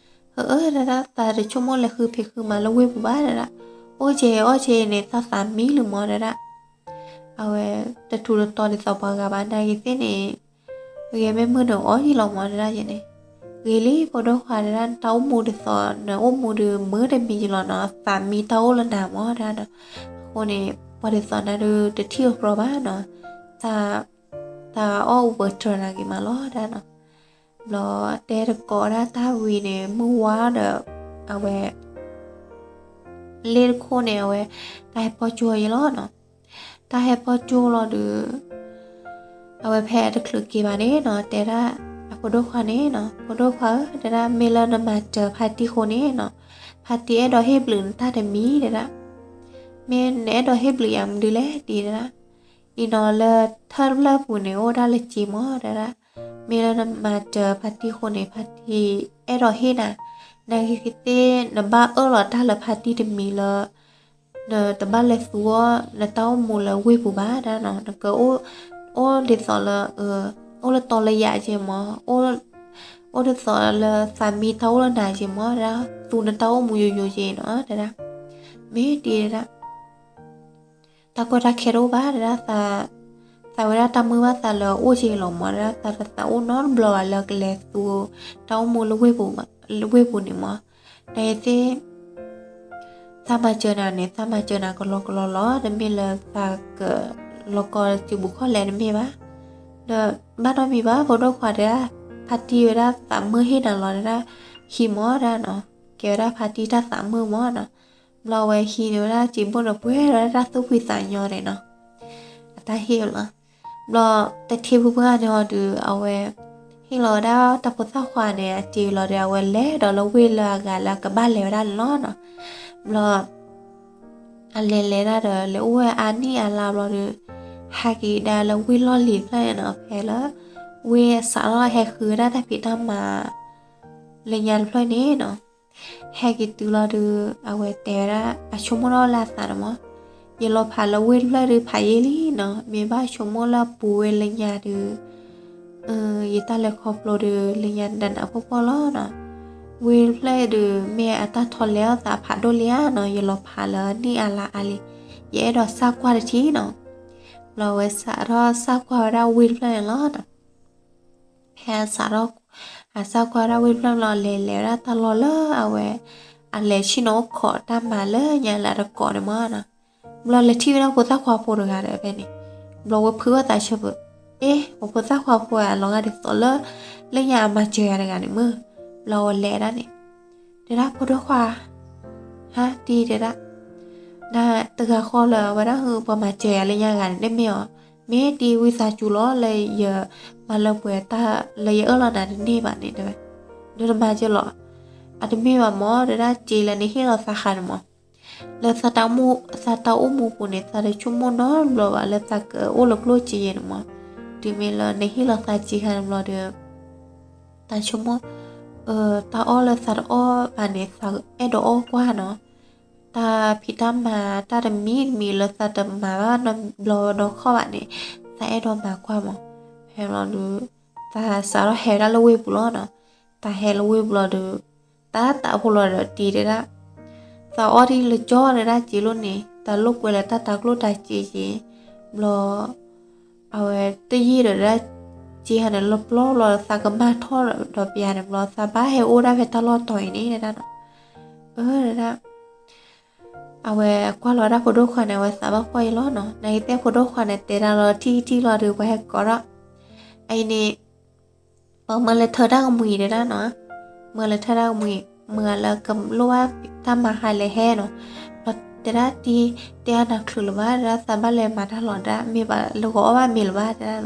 အီၤ, ဟၢအၢ တဒၣ် သးတဆိကမိၣ်လဲၤဃုဖံးဃုမၤလၢဝ့ၢ်ပူၤဘၣ်တဒၣ်, အိၣ်က့ၤအီၣ်က့ၤန့ၣ် သးသးမံလံမးတဒၣ်, အဝဲတထူးတတီၤဒ်သိးပှၤဂၤဘၣ် နာ်က့ၤသ့ၣ်န့ၣ်, ဂ့ၤမ့ၢ်မုၢ်နအိၣ်ယံၤလီၤမးတဒၣ်ယဲန့ၣ်, ဂ့ၤလံဖိဒိၣ်ခွါတဒၣ် နတၢ်အိၣ်မူဒ်သိး နအိၣ်မူဒီးမုၢ်တမံၤယံၤလီၤနီၤ သးမံတၢ်အိၣ်လၢနၤမးတဒၣ်နီၤ, အဃိန့ၣ် ပှၤဒ်သိးနၤဒုးတထံၣ်အကြၢးဘၣ်နီၤ, သး သးအီၣ်အူပၢၤတြၢၤနာ်က့ၤမးလီၤဒၣ်နီၤ, ဘျီတဲတကိးဒၣ်တၢ်ဝံၤန့ၣ် မုၢ်ဝါဒီး အဝဲ လ့ၣ်တခိၣ်န့ၣ် အဝဲ တၢ်ဟဲပိာ်ကၠိယလီၤနီၤ, တၢ်ဟဲပိာ်ကၠိလီၤဒီး အဝဲဖဲအတချုးက့ၤဘၣ်န့ၣ်နီၤ တဲဒၣ် အဖိဒိၣ်ခွါန့ၣ်နီၤ ဖိဒိၣ်ခွါဧၢ တဲဒၣ် မ့ၢ်လၢနမၤစၢၤဖါတံၢ်ဃိန့ၣ်နီၤ ဖါတံၢ်အဲၣ်ဒိးဟ့ၣ်ဘျုးနတၢ်တမံၤတဲဒၣ်, မ့ၢ်နအဲၣ်ဒိးဟ့ၣ်ဘျုးယၤမနုၤလဲၣ်တံၢ်တဲဒၣ်, အံၤနီၤလၢထၢၣ်တဖျၢၣ်ပူၤန့ၣ် အိၣ်ဒၣ်လၢစ့မးတဲဒၣ်, မ့ၢ်လၢနမၤစၢၤဖါတံၢ်ဃိန့ၣ် ဖါတံၢ်အဲၣ်ဒိးဟ့ၣ်နၤ, နာ်က့ၤသ့ၣ် နဘၣ်အၢၣ်လီၤတၢ်လၢဖါတံၢ်တမံၤလၢ နတဘၣ်လဲၤသူအီၤ နတၢ်အိၣ်မူလၢဝ့ၢ်ပူၤဘၣ်ဒၣ်နီၤ နက အိၣ်ဒ်သိးလၢ အိၣ်လၢတီလၢယာ်က့မး, အိၣ်ဒ်သိးလၢသးမံတၢ်အိၣ်လၢနၤက့မး တဒၣ် သူနတၢ်အိၣ်မူယိယိက့နီၤ တဒၣ်, မ့ၢ်တံၢ်တဒၣ် တၢ်ကီတၢ်ခဲတအိၣ်ဘၣ်တဒၣ်, သးဝဲဒၣ်တၢ်မုာ်ဘၣ်သးလၢအအိၣ်က့လီၤမး တဒၣ် သးတသးအိၣ်နီတဘျီဘၣ်လၢကလဲၤသူ တၢ်အိၣ်မူလၢဝ့ၢ်ပူၤန့ၣ်မး, နသ့ၣ် သးမၤစၢၤနၤန့ၣ် သးမၤစၢၤနၤကလီကလီလီၤ, တမ့ၢ်လၢသးကလီကီစံးဘူးခီၣ်လဲၣ်တမ့ၢ်ဘၣ်, ဒီးဘၣ်နီတမံၤဘၣ် ဖိဒိၣ်ခွါတဒၣ်, ဖါတံၢ်ဝဲဒၣ်သးမုာ်ဟ့ၣ်နၤလီၤတဒၣ်, ဟံးမးတဒၣ်နီၤ, ကဲဝဲဒၣ်ဖါတံၢ်တၢ်သးမုာ်မးနီၤ, ဘျီဝဲဟံးန့ၢ်ဝဲဒၣ်စံးဘိၣ်န့ၣ် ပှဲၤဒီးတၢ်သူၣ်ဖှံသးညီန့ၣ်နီၤ, အတၢ်ဟ့ၣ်လီၤ, ဘျီတထံၣ်ဖုဖုဂၤန့ၣ်ဟီဒီး အဝဲ ဟ့ၣ်လီၤဝဲဒၣ်တၢ်ဖိသၣ်ခွါန့ၣ် အစ့လီၤဒီး အဝဲလဲၤဒီးလၢဝ့ၢ်လၢအဂၤလၢအကဘၣ်လဲၤဝဲဒၣ်န့ၣ်လီၤနီၤ, ဘျီ အလဲၤလဲၤဒၣ်ဒီး လဲၤအိၣ်ဝဲအါနံၣ်အါလါဘျီဒီး ဟဲက့ၤဒၣ်လၢဝ့ၢ်လီၢ်လံၤတဖျၢၣ်န့ၣ်နီၤ, ဖဲလၢ ဝ့ၢ်အစးထီၣ်ဟဲဃုဝဲဒၣ်တၢ်ဖံးတၢ်မၤ လၢညါတဖျၢၣ်န့ၣ်နီၤ, ဟဲက့ၤတုၤလီၤဒီး အဝဲတဲဝဲဒၣ် အဆိကမိၣ်ထီၣ်လၢအသးန့ၣ်မး, ယလီၤဖးလၢဝ့ၢ်တဖျၢၣ်ဒီးဖးယံာ်လံနီၤ, မ့ၢ်ဘၣ်ဆိကမိၣ်လၢအပူၤဝဲလၢညါဒီး ယတၢ်လဲၤခီဖျိဒီး လၢညါနးနးဖှီၣ်ဖှီၣ်လီၤနီၤ, ဝ့ၢ်တဖျၢၣ်ဒီး မ့ၢ်အတၢ်ထီၣ်လဲၤအီၣ်သးဖးဒိၣ်လံဧါနီၤ, ယလီၤဖးလၢနံၣ်အါလါအါလံ, ယအဲၣ်ဒိးစၢ်ကွၢ်တထံၣ်နီၤ, ဘျီဝဲစးထီၣ်စၢ်ကွၢ်ဝဲဒၣ်ဝ့ၢ်တဖျၢၣ်န့ၣ်လီၤနီၤ, ဖဲစးထီၣ် အစၢ်ကွၢ်ဒၣ်ဝံၤတဖျၢၣ်ဘျီ လဲၤလဲၤဝဲဒၣ်တၢ်လီၢ်လၢအဝဲ အလဲၤဆ့ၣ်နီၤအိၣ်ခိးတၢ်မၤလၢညါလၢအတကိးန့ၣ်မၢ်နီၤ. ဘျီလဲၤထံၣ်ဝဲဒၣ်ဖိသၣ်ခွါဖိတဂၤဒီးဖဲန့ၣ်, ဘျီဝဲဖုးဘၣ်သးဆၢဖုး, အ့ ပဖိသၣ်ခွါဖိအလီၤဂာ်ဒ်သိးလၢ လၢညါအမၤစၢၤယၤတဂၤန့ၣ်မၢ်. ဘျီဝဲလဲၤဒၣ်န့ၣ် တဲဒၣ်ဖိဒိၣ်ခွါ ဟါတံၤတဲဒၣ်, နတဂၤဃီလၢအဝဲဒၣ်ဟု ပှၤမၤစၢၤယၤလၢညါဂၤန့ၣ် တမ့ၢ်အီၤ, မ့ၢ်တံၤဝံသးစူၤလီၤ လၢယမၤလၢပှဲၤတၢ် လၢယအၢၣ်လီၤနၤတန့ၢ်ဘၣ်န့ၣ်တဲဝဲ, ဒီးတမၤစၢၤလီၤ, အတမ့ၢ်ဘၣ်မၢ်တဲဒၣ် စ့လၢနဟ့ၣ်လီၤသးဃာ်န့ၣ်မၢ်, လၢသးတၢ်အိၣ်မူပူၤန့ၣ် သးတဆိကမိၣ်နီတဘျီဘၣ်လၢသးကအိၣ်လၢကျိၣ်စ့ယဲၢ်န့ၣ်မၢ်, တုၤမ့ၢ်လၢနဟ့ၣ်လီၤသးစ့ဃာ်န့ၣ်ဘျီဒီး သးဆိကမိၣ် တၢ်အီၣ်လၢသးတအီၣ်ဘၣ်န့ၣ် သးအဲၣ်ဒိးအီၣ်ကွၢ်နီၤ, တၢ်ဖံးတၢ်မၤတၢ်တမံၤတမံၤလၢသးတမၤဘၣ်နီတဘျီနီတခီၣ်ဘၣ်န့ၣ် သးအဲၣ်ဒိးမၤကွၢ်မၢ်. ဖဲဘျီဒီး သးစးထီၣ်ဟဲဝဲဒၣ်လၢဝ့ၢ်ပူၤလီၤနီၤ, သးဟဲလၢဝ့ၢ်ပူၤလီၤဒီး တၢ်သးဖိလီၤဒီးတံၤတဲဒၣ်, သးအီၣ်ဒ်လၢကၠီတဲဒၣ်စ့လိၣ်န့ၣ် သးလိာ်ကွဲလၢတၢ်တၤကျိၣ်တၤစ့က့ၤ, ဘျီ အဝဲတယံာ်ဒီးဒၣ် စ့ဟးန့ၣ်လီၤပျီလီၤ သးကမၣ်ထီၣ်ဒီးပယါန့ၣ်ဘျီ သးဘၣ်ဟဲအိၣ်ဒၣ်ဖဲတၢ်လီၢ်တီၤအံၤန့ၣ်တဲဒၣ်နီၤ. အၢ တဲဒၣ် အဝဲကွၢ်လီၤဒၣ်ဖိဒိၣ်ခွါန့ၣ် အဝဲသးဘၣ်ဖှီၣ်အံၤလီၤနီၤ. နာ်က့သ့ၣ်ဖိဒိၣ်ခွါန့ၣ် တဲဒၣ်လီၤထံၣ်ထံၣ်လီၤဒီး ပှၤဟဲကိးထီၣ် အအံၤန့ၣ် ပမၢလၢထၢတၢ်ကမှံၤတဲဒၣ်နီၤ, မၢလၢထၢတၢ်ကမှံၤ မၢလၢကလိၣ်ဘၣ်တၢ်မၤဟါလဲၤဟဲနီၤ. ဘျီတဲဒၣ်တံၤ တဲအါနၤချုးလၢၤဘၣ် တဲဒၣ်သးဘၣ်လဲၤမၤတၢ်လီၤဒၣ် မ့ၢ်ဘၣ်လၢဂီၤအီၣ်ဘၣ်မ့ၤလၢၤဘၣ်တဲဒၣ်လီၤ.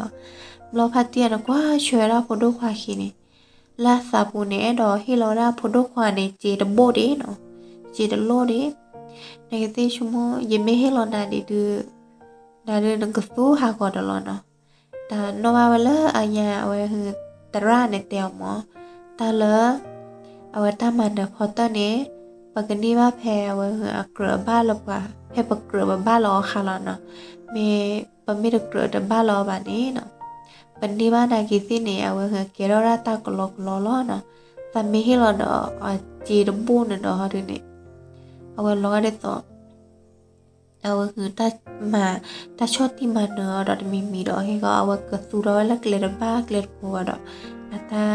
ဘျီဖါတံၢ်အန့ၣ်ကွၢ်ဆၢဝဲဒၣ်ဖိဒိၣ်ခွါခံန့ၣ် လၢအသးပူၤန့ၣ် အဲၣ်ဒိးဟ့ၣ်လီၤဝဲဒၣ်ဖိဒိၣ်ခွါန့ၣ် စ့တဘိၣ်ဒံးနီၤ, စ့တလိၣ်ဒံး. နကသ့ၣ်ဆိကမိၣ် ယမ့ၢ်ဟ့ၣ်လီၤနၤဒံးဒုး နၤဒုးနကသူဟးဂီၤဒီးလီၤနီၤ. တၢ်နီၣ်ဘၣ်ဝဲလၢအညါအဝဲဟု သရၣ်န့ၣ်တဲအီၤမၢ်, တၢ်လၢ အဝဲတၢ်မၤနၢၤဖီတၢၢ်န့ၣ် ပကန့ၢ်ဘၣ်ဖဲအဝဲဟုအကြၢးဘၣ်လၢပှၤ ဖဲပကြၢးပဘၣ်လၢအီၤဃါလီၤနီၤ. မ့ၢ်ပမ့ၢ်တကြၢးတဘၣ်လၢအီၤဘၣ်န့ၣ်နီၤ ပန့ၢ်ဘၣ်နာ်က့ၤသ့ၣ်န့ၣ် အဝဲဟုကဲထီၣ်ဒၣ်တၢ်ကလီကလီလီၤနီၤ. သးမ့ၢ်ဟ့ၣ်လီၤဒီးအစ့တဘိၣ်န့ၣ်ဒီးဟီဒုန့ၣ် အဝဲလီၤဂာ်ဒ်သိး အဝဲဟုတၢ်မၤ တၢ်ဆီၣ်တံၢ်မၤနၢၤအီၤဒီးတမံၤမံၤဒီး ဟဲဂီၤ အဝဲကသူထီၣ်ဝဲလၢကျဲတဘၣ်ကျဲတပူၤဘၣ်ဒီး အတၢ်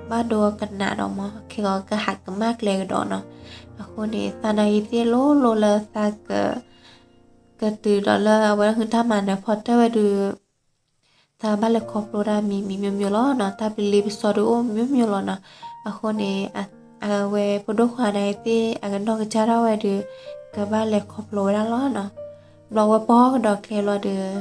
ဘၣ်ဒိကနးဒီးမၢ် ခဲဂီၤကဟးကမၣ်ကျဲကဒီးနီၤ. အဃိန့ၣ် သးနာ်က့ၤသ့ၣ်လိၤလိၤလၢသးက ကတုၤဒီးလၢအဝဲဟုတၢ်မၤနၢၤဖီတၢၢ်ဝဲဒုး သးဘၣ်လဲၤခီဖျိဒၣ်မံၤမံၤမျိၤမျိၤလီၤနီၤ. တၢ်ပလံၤပစီဒုးအိၣ်မျိၤမျိၤလီၤနီၤ. အဃိန့ၣ် အဝဲဖိဒိၣ်ခွါနာ်က့ၤသ့ၣ် အကနီၢ်ကစၢ်ဒၣ်ဝဲဒုး ကဘၣ်လဲၤခီဖျိဝဲဒၣ်လီၤနီၤ. ဘျီဝဲပှၤကဒီးကျဲဘျီဒီး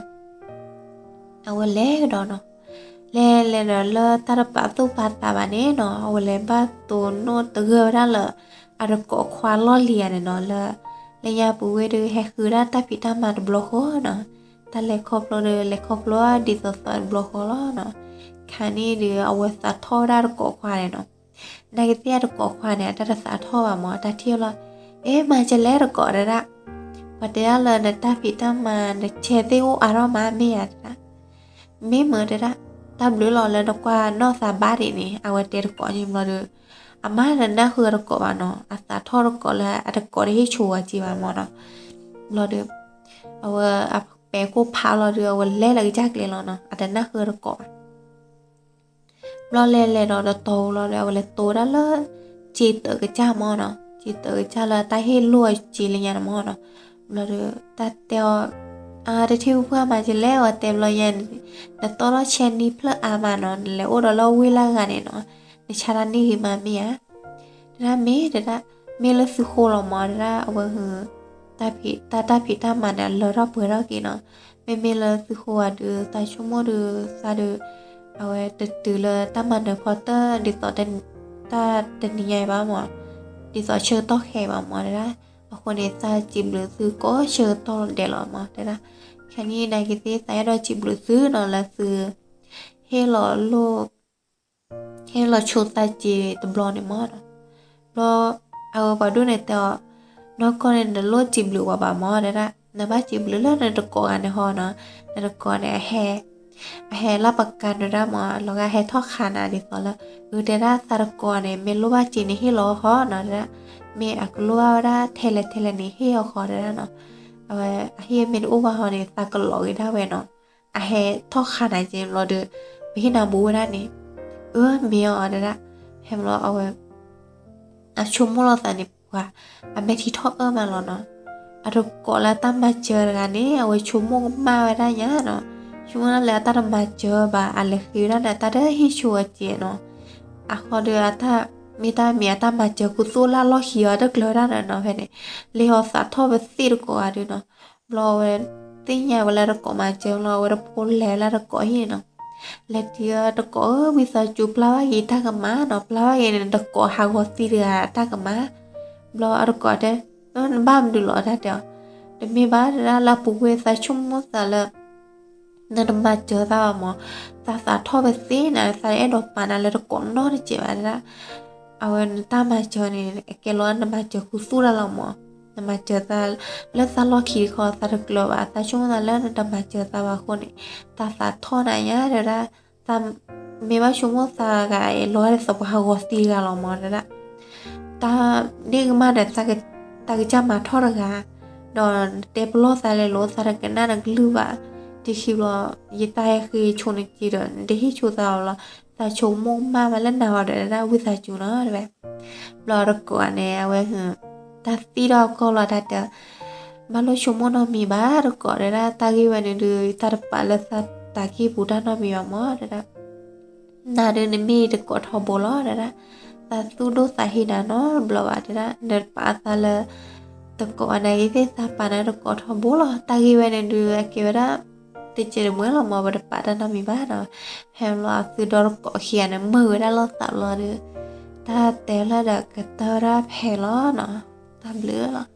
အဝဲလဲၤကဒီးနီၤ. လဲၤလဲၤဒီးလၢတၢ်တပာ်သူၣ်ပာ်သးဘၣ်န့ၣ်နီၤ အဝဲလဲၤဘၣ်တိၢ်နီၣ်သဂၢၢ်ဝဲဒၣ်လၢ အတကိးခွါလီၢ်လံၤဧါန့ၣ်နီၤ လၢ လၢညါပူၤဝဲဒုး ဟဲဃုဒၣ်တၢ်ဖံးတၢ်မၤတဘျီဃီနီၤ. တၢ်လဲၤခီဖျိဒီး လဲၤခီဖျိဒ်သိးသိးတဘျီဃီလီၤနီၤ. ခါန့ၣ်ဒီး အဝဲသးထီၣ်ဝဲဒၣ်တကိးခွါန့ၣ်နီၤ. နာ်က့ၤသ့ၣ်အတကိးခွါန့ၣ် အတၢ်တသးထီၣ်ဘၣ်မၢ် အတၢ်ထံၣ်လီၤ. အ့ မၤကလဲၣ်တကိးတဲဒၣ်. ပှၤတဲဒၣ်လၢနတၢ်ဖံးတၢ်မၤ နဆဲးသ့ၣ်အိၣ်အါထီၣ်မးမ့ၢ်ဧါတဲဒၣ်. မ့ၢ်မၢတဲဒၣ်, တၢ်ဘျုးလီၤလၢနကွၢ်နီၢ်သးဘၣ်ဒံးန့ၣ် အဝဲတဲတကိးန့ၣ်ဘျီဒီး, အမါတနၢ်ဃုာ်အတကိးဘၣ်နီၤ, အသးထီၣ်တကိးလၢအတကိးတဟ့ၣ်ဆိဝဲက့ၤဘၣ်မၢ်နီၤ. ဘျီဒီး အဝဲအပဲာ်ခိၣ်ဖးလီၤဒီး အဝဲလဲၤလၢကစၢ်ကျဲလီၤနီၤ, အတနၢ်ဃုာ်တကိးဘၣ် ဘျီလဲၤလဲၤဒီးတတီၤလီၤဒီး အဝဲလဲၤတိၢ်ဝဲဒၣ်လၢ စ့တၢးကစၢ်မၢ်နီၤ, စ့တၢးကစၢ်လၢတၢ်ဟ့ၣ်လိၢ်အစ့လၢညါန့ၣ်မၢ်နီၤ. ဘျီဒီး တၢ်တဲအီၤ, အါ တထံၣ်ပှၢ်မၤကလဲၣ် အဝဲတဲဘျီညါ, နတီၢ်ထီၣ်ဆဲးနံၣ်ဖျၢၣ်အါမးနီၤ, နလဲၤအိၣ်ဒီးလၢဝ့ၢ်လၢဂၤန့ၣ်နီၤ, နဆါတၢ်န့ၢ်ဂ့ၤမးမ့ၢ်ဧါ. တဲဒၣ်မ့ၢ်တဲဒၣ်, မ့ၢ်လၢသုဃိလီၤမၢ်တဲဒၣ်, အဝဲဟု တၢ်ဖံးတၢ်မၤန့ၣ် အလၢထီၣ်ပှဲၤထီၣ်က့ၤနီၤ. မ့မ့ၢ်လၢသုဃိဧါဒီး သးဆိကမိၣ်ဒီးသးဒီး အဝဲတတုၤလၢတၢ်မၤနၢၤဖီတၢၢ်ဒ်သိး တၢ်တနံၤညါအံၤဘၣ်မၢ်, ဒ်သိးဆၢကတီၢ်ခဲအံၤဘၣ်မၢ်တဲဒၣ်. အဃိန့ၣ် သးစံးဘျုးသုကိးဆၢကတီၢ်ဒဲးလီၤမၢ်တဲဒၣ်. ခဲနံၣ်နာ်က့ၤသ့ၣ် သးအဲၣ်ဒိးစံးဘျုးသုနီၤလၢသု ဟ့ၣ်လီၤလိၢ် ဟ့ၣ်လီၤဆိသးစ့တဘျီန့ၣ်မၢ်နီၤ. ဘျီ အဝဲပှၤဒိၣ်န့ၣ်တဲအီၤ, နီၢ်ကီၢ်န့ၣ် နလိၣ်စံးဘျုးပှၤဘၣ်မၢ်တဲဒၣ်, နဘၣ်စံးဘျုးလၢနတကိးဂၤန့ၣ်ဟီနီၤ. နတကိးန့ၣ် အဟဲ အဟဲလၢပကၤနၤဒၣ်မၢ်, လီၤဂာ်ဟဲထီၣ်ခးနၤဒ်သိးလၢ အၢ တဲဒၣ်သးတကိးန့ၣ် မ့ၢ်လိၣ်ဘၣ်စ့န့ၣ်ဟ့ၣ်လီၤဟီနီၤတဲဒၣ်, မ့ၢ်အကလိၣ်ဘၣ်ဝဲဒၣ်ထဲလဲၣ်ထဲလဲၣ်န့ၣ် ဟ့ၣ်အီၤဃီတဲဒၣ်နီၤ. အဝဲအဟ့ၣ်မ့ၢ်တအိၣ်ဘၣ်ဟီန့ၣ် သးကလီၤက့ၤဒၣ်ဝဲနီၤ. အဟဲထီၣ်ခးနၤက့ၤဘျီဒီး ပဟ့ၣ်နၤဘူးဝဲဒၣ်န့ၣ်, အၢ မ့ၢ်အီၤတဲဒၣ်. ဖဲမ့ၢ်လီၤအဝဲ အဆိကမိၣ်လီၤသးန့ၣ် ပှၤ အမဲာ်ထံထီၣ်အၢၣ်မးလီၤနီၤ. အတကိးလၢအတၢ်မၤစၢၤတဂၤန့ၣ် အဝဲဆိကမိၣ်ကမၣ်ဝဲဒၣ်ညါနီၤ. ဆိကမိၣ်ဒၣ်လၢအတၢ်တမၤစၢၤဘၣ် အလဲၤဃ့ဝဲဒၣ်န့ၣ် အတၢ်တဟ့ၣ်ဆိအစ့နီၤ. အဃိဒီးအတၢ် မ့ၢ်တၢ်မံၤအတၢ်မၤစၢၤခူသူၣ်လၢအလီၢ်ခံအီၤတကျၢၤဝဲဒၣ်န့ၣ်နီၤ ဖဲန့ၣ် လဲၤဟီသးထီၣ်ပသ့ၣ်တကိးဂၤဒုနီၤ. ဘျီအဝဲ သ့ၣ်ညါဝဲလၢတကိးမၤစၢၤလီၤ အဝဲတဖိလဲၤလၢတကိးဟံၣ်န့ၣ်နီၤ. လဲၤတုၤတကိးဧၢ ဝံသးစူၤ ပျၢ်ဘၣ်က့ၤတၢ်ကမၣ်နီၤ, ပျၢ်ဘၣ်က့ၤန့ၣ် တကိးဟးဂီၤသံတဂၤတၢ်ကမၣ်. ဘျီအတကိးတဲ နဘၣ်မနုၤလီၤတၢ်တဲအီၤ, တမ့ၢ်ဘၣ်တဒၣ်လၢအပူၤကွံာ်သးဆိကမိၣ်သးလၢ နတမၤစၢၤသးဘၣ်မၢ်, သးသးထီၣ်ပသ့ၣ်နၤ သးအဲၣ်ဒိးပာ်နၤလၢတကိးနီတစဲးဘၣ်တဒၣ်. အဝဲနတၢ်မၤစၢၤန့ၣ် အကဲလီၤနမၤစၢၤခူသူၣ်တၢ်လီၤမၢ်. နမၤစၢၤသးလၢသးလီၢ်ခံတခီ သးတကျၢၤဘၣ်, သးဆိကမိၣ်သးလၢနတမၤစၢၤသးဘၣ်အဃိန့ၣ် သးသးထီၣ်နၤညါတဒၣ်. သးမ့ၢ်ဘၣ်ဆိကမိၣ်သးဂၤအံၤ လီၤဒ်သိးပှၤဟးဂီၤသံတဂၤလီၤမၢ်တဒၣ်. တၢ်ဒ့ၣ်ကမၣ်ဒီး သးကစၢ်မၤထီၣ်တဂၤ, ဒီးနတဲပလီၢ်သးလဲၤလိာ် သးတကနၣ်နကလုၢ်ဘၣ်. တဆံဘျီ ယတၢ်ဟဲဃ့ဆိနက့ဒီး နတဟ့ၣ်ဆိသးအီၤလီၤ. သးဆိကမိၣ်ကမၣ်မးလၢနၤအီၤဒီးတဒၣ် ဝံသးစူၤနီၤ တဲဝဲ. ဘျီတကိးန့ၣ် အဝဲ တၢ်သံဒီးကီၢ်လီၤတၢ်တဲ, ဘၣ်လိၣ်ဆိကမိၣ်နီတမံၤဘၣ်တကိးတဒၣ်, တၢ်ဂ့ၢ်ဝဲန့ၣ်ဒုး တၢ်တပာ်လၢသးတၢ်ကံၢ်ပူၤတၢ်နီတမံၤဘၣ်မၢ်တဒၣ်. နၤဒုးနမ့ၢ်တကိးထီဘိလီၤတဒၣ်, သးသူၣ်ဒိၣ်သးဟ့နၤနီတဘျီဘၣ်တဒၣ်, နတပာ်သးလၢ တကိးအနၢ်ဂ့ၤသ့ၣ်သးပာ်နၤတကိးထီဘိလီၤ. တၢ်ဂ့ၢ်ဝဲန့ၣ်ဒုး အကဲဝဲဒၣ် တစဲးတမှဲလီၤမၢ်, ပတပာ်တၢ်နီတမံၤဘၣ်နီၤ. ဖဲလီၤအသုဒီတကိးခံဂၤန့ၣ် မုာ်ဝဲဒၣ်လိာ်သးဘျီဒီး တၢ်တဲလၢဒီးကတၢၢ်ဝဲဒၣ်ဖဲလီၤနီၤ. တၢ်ဘျုးလီၤ.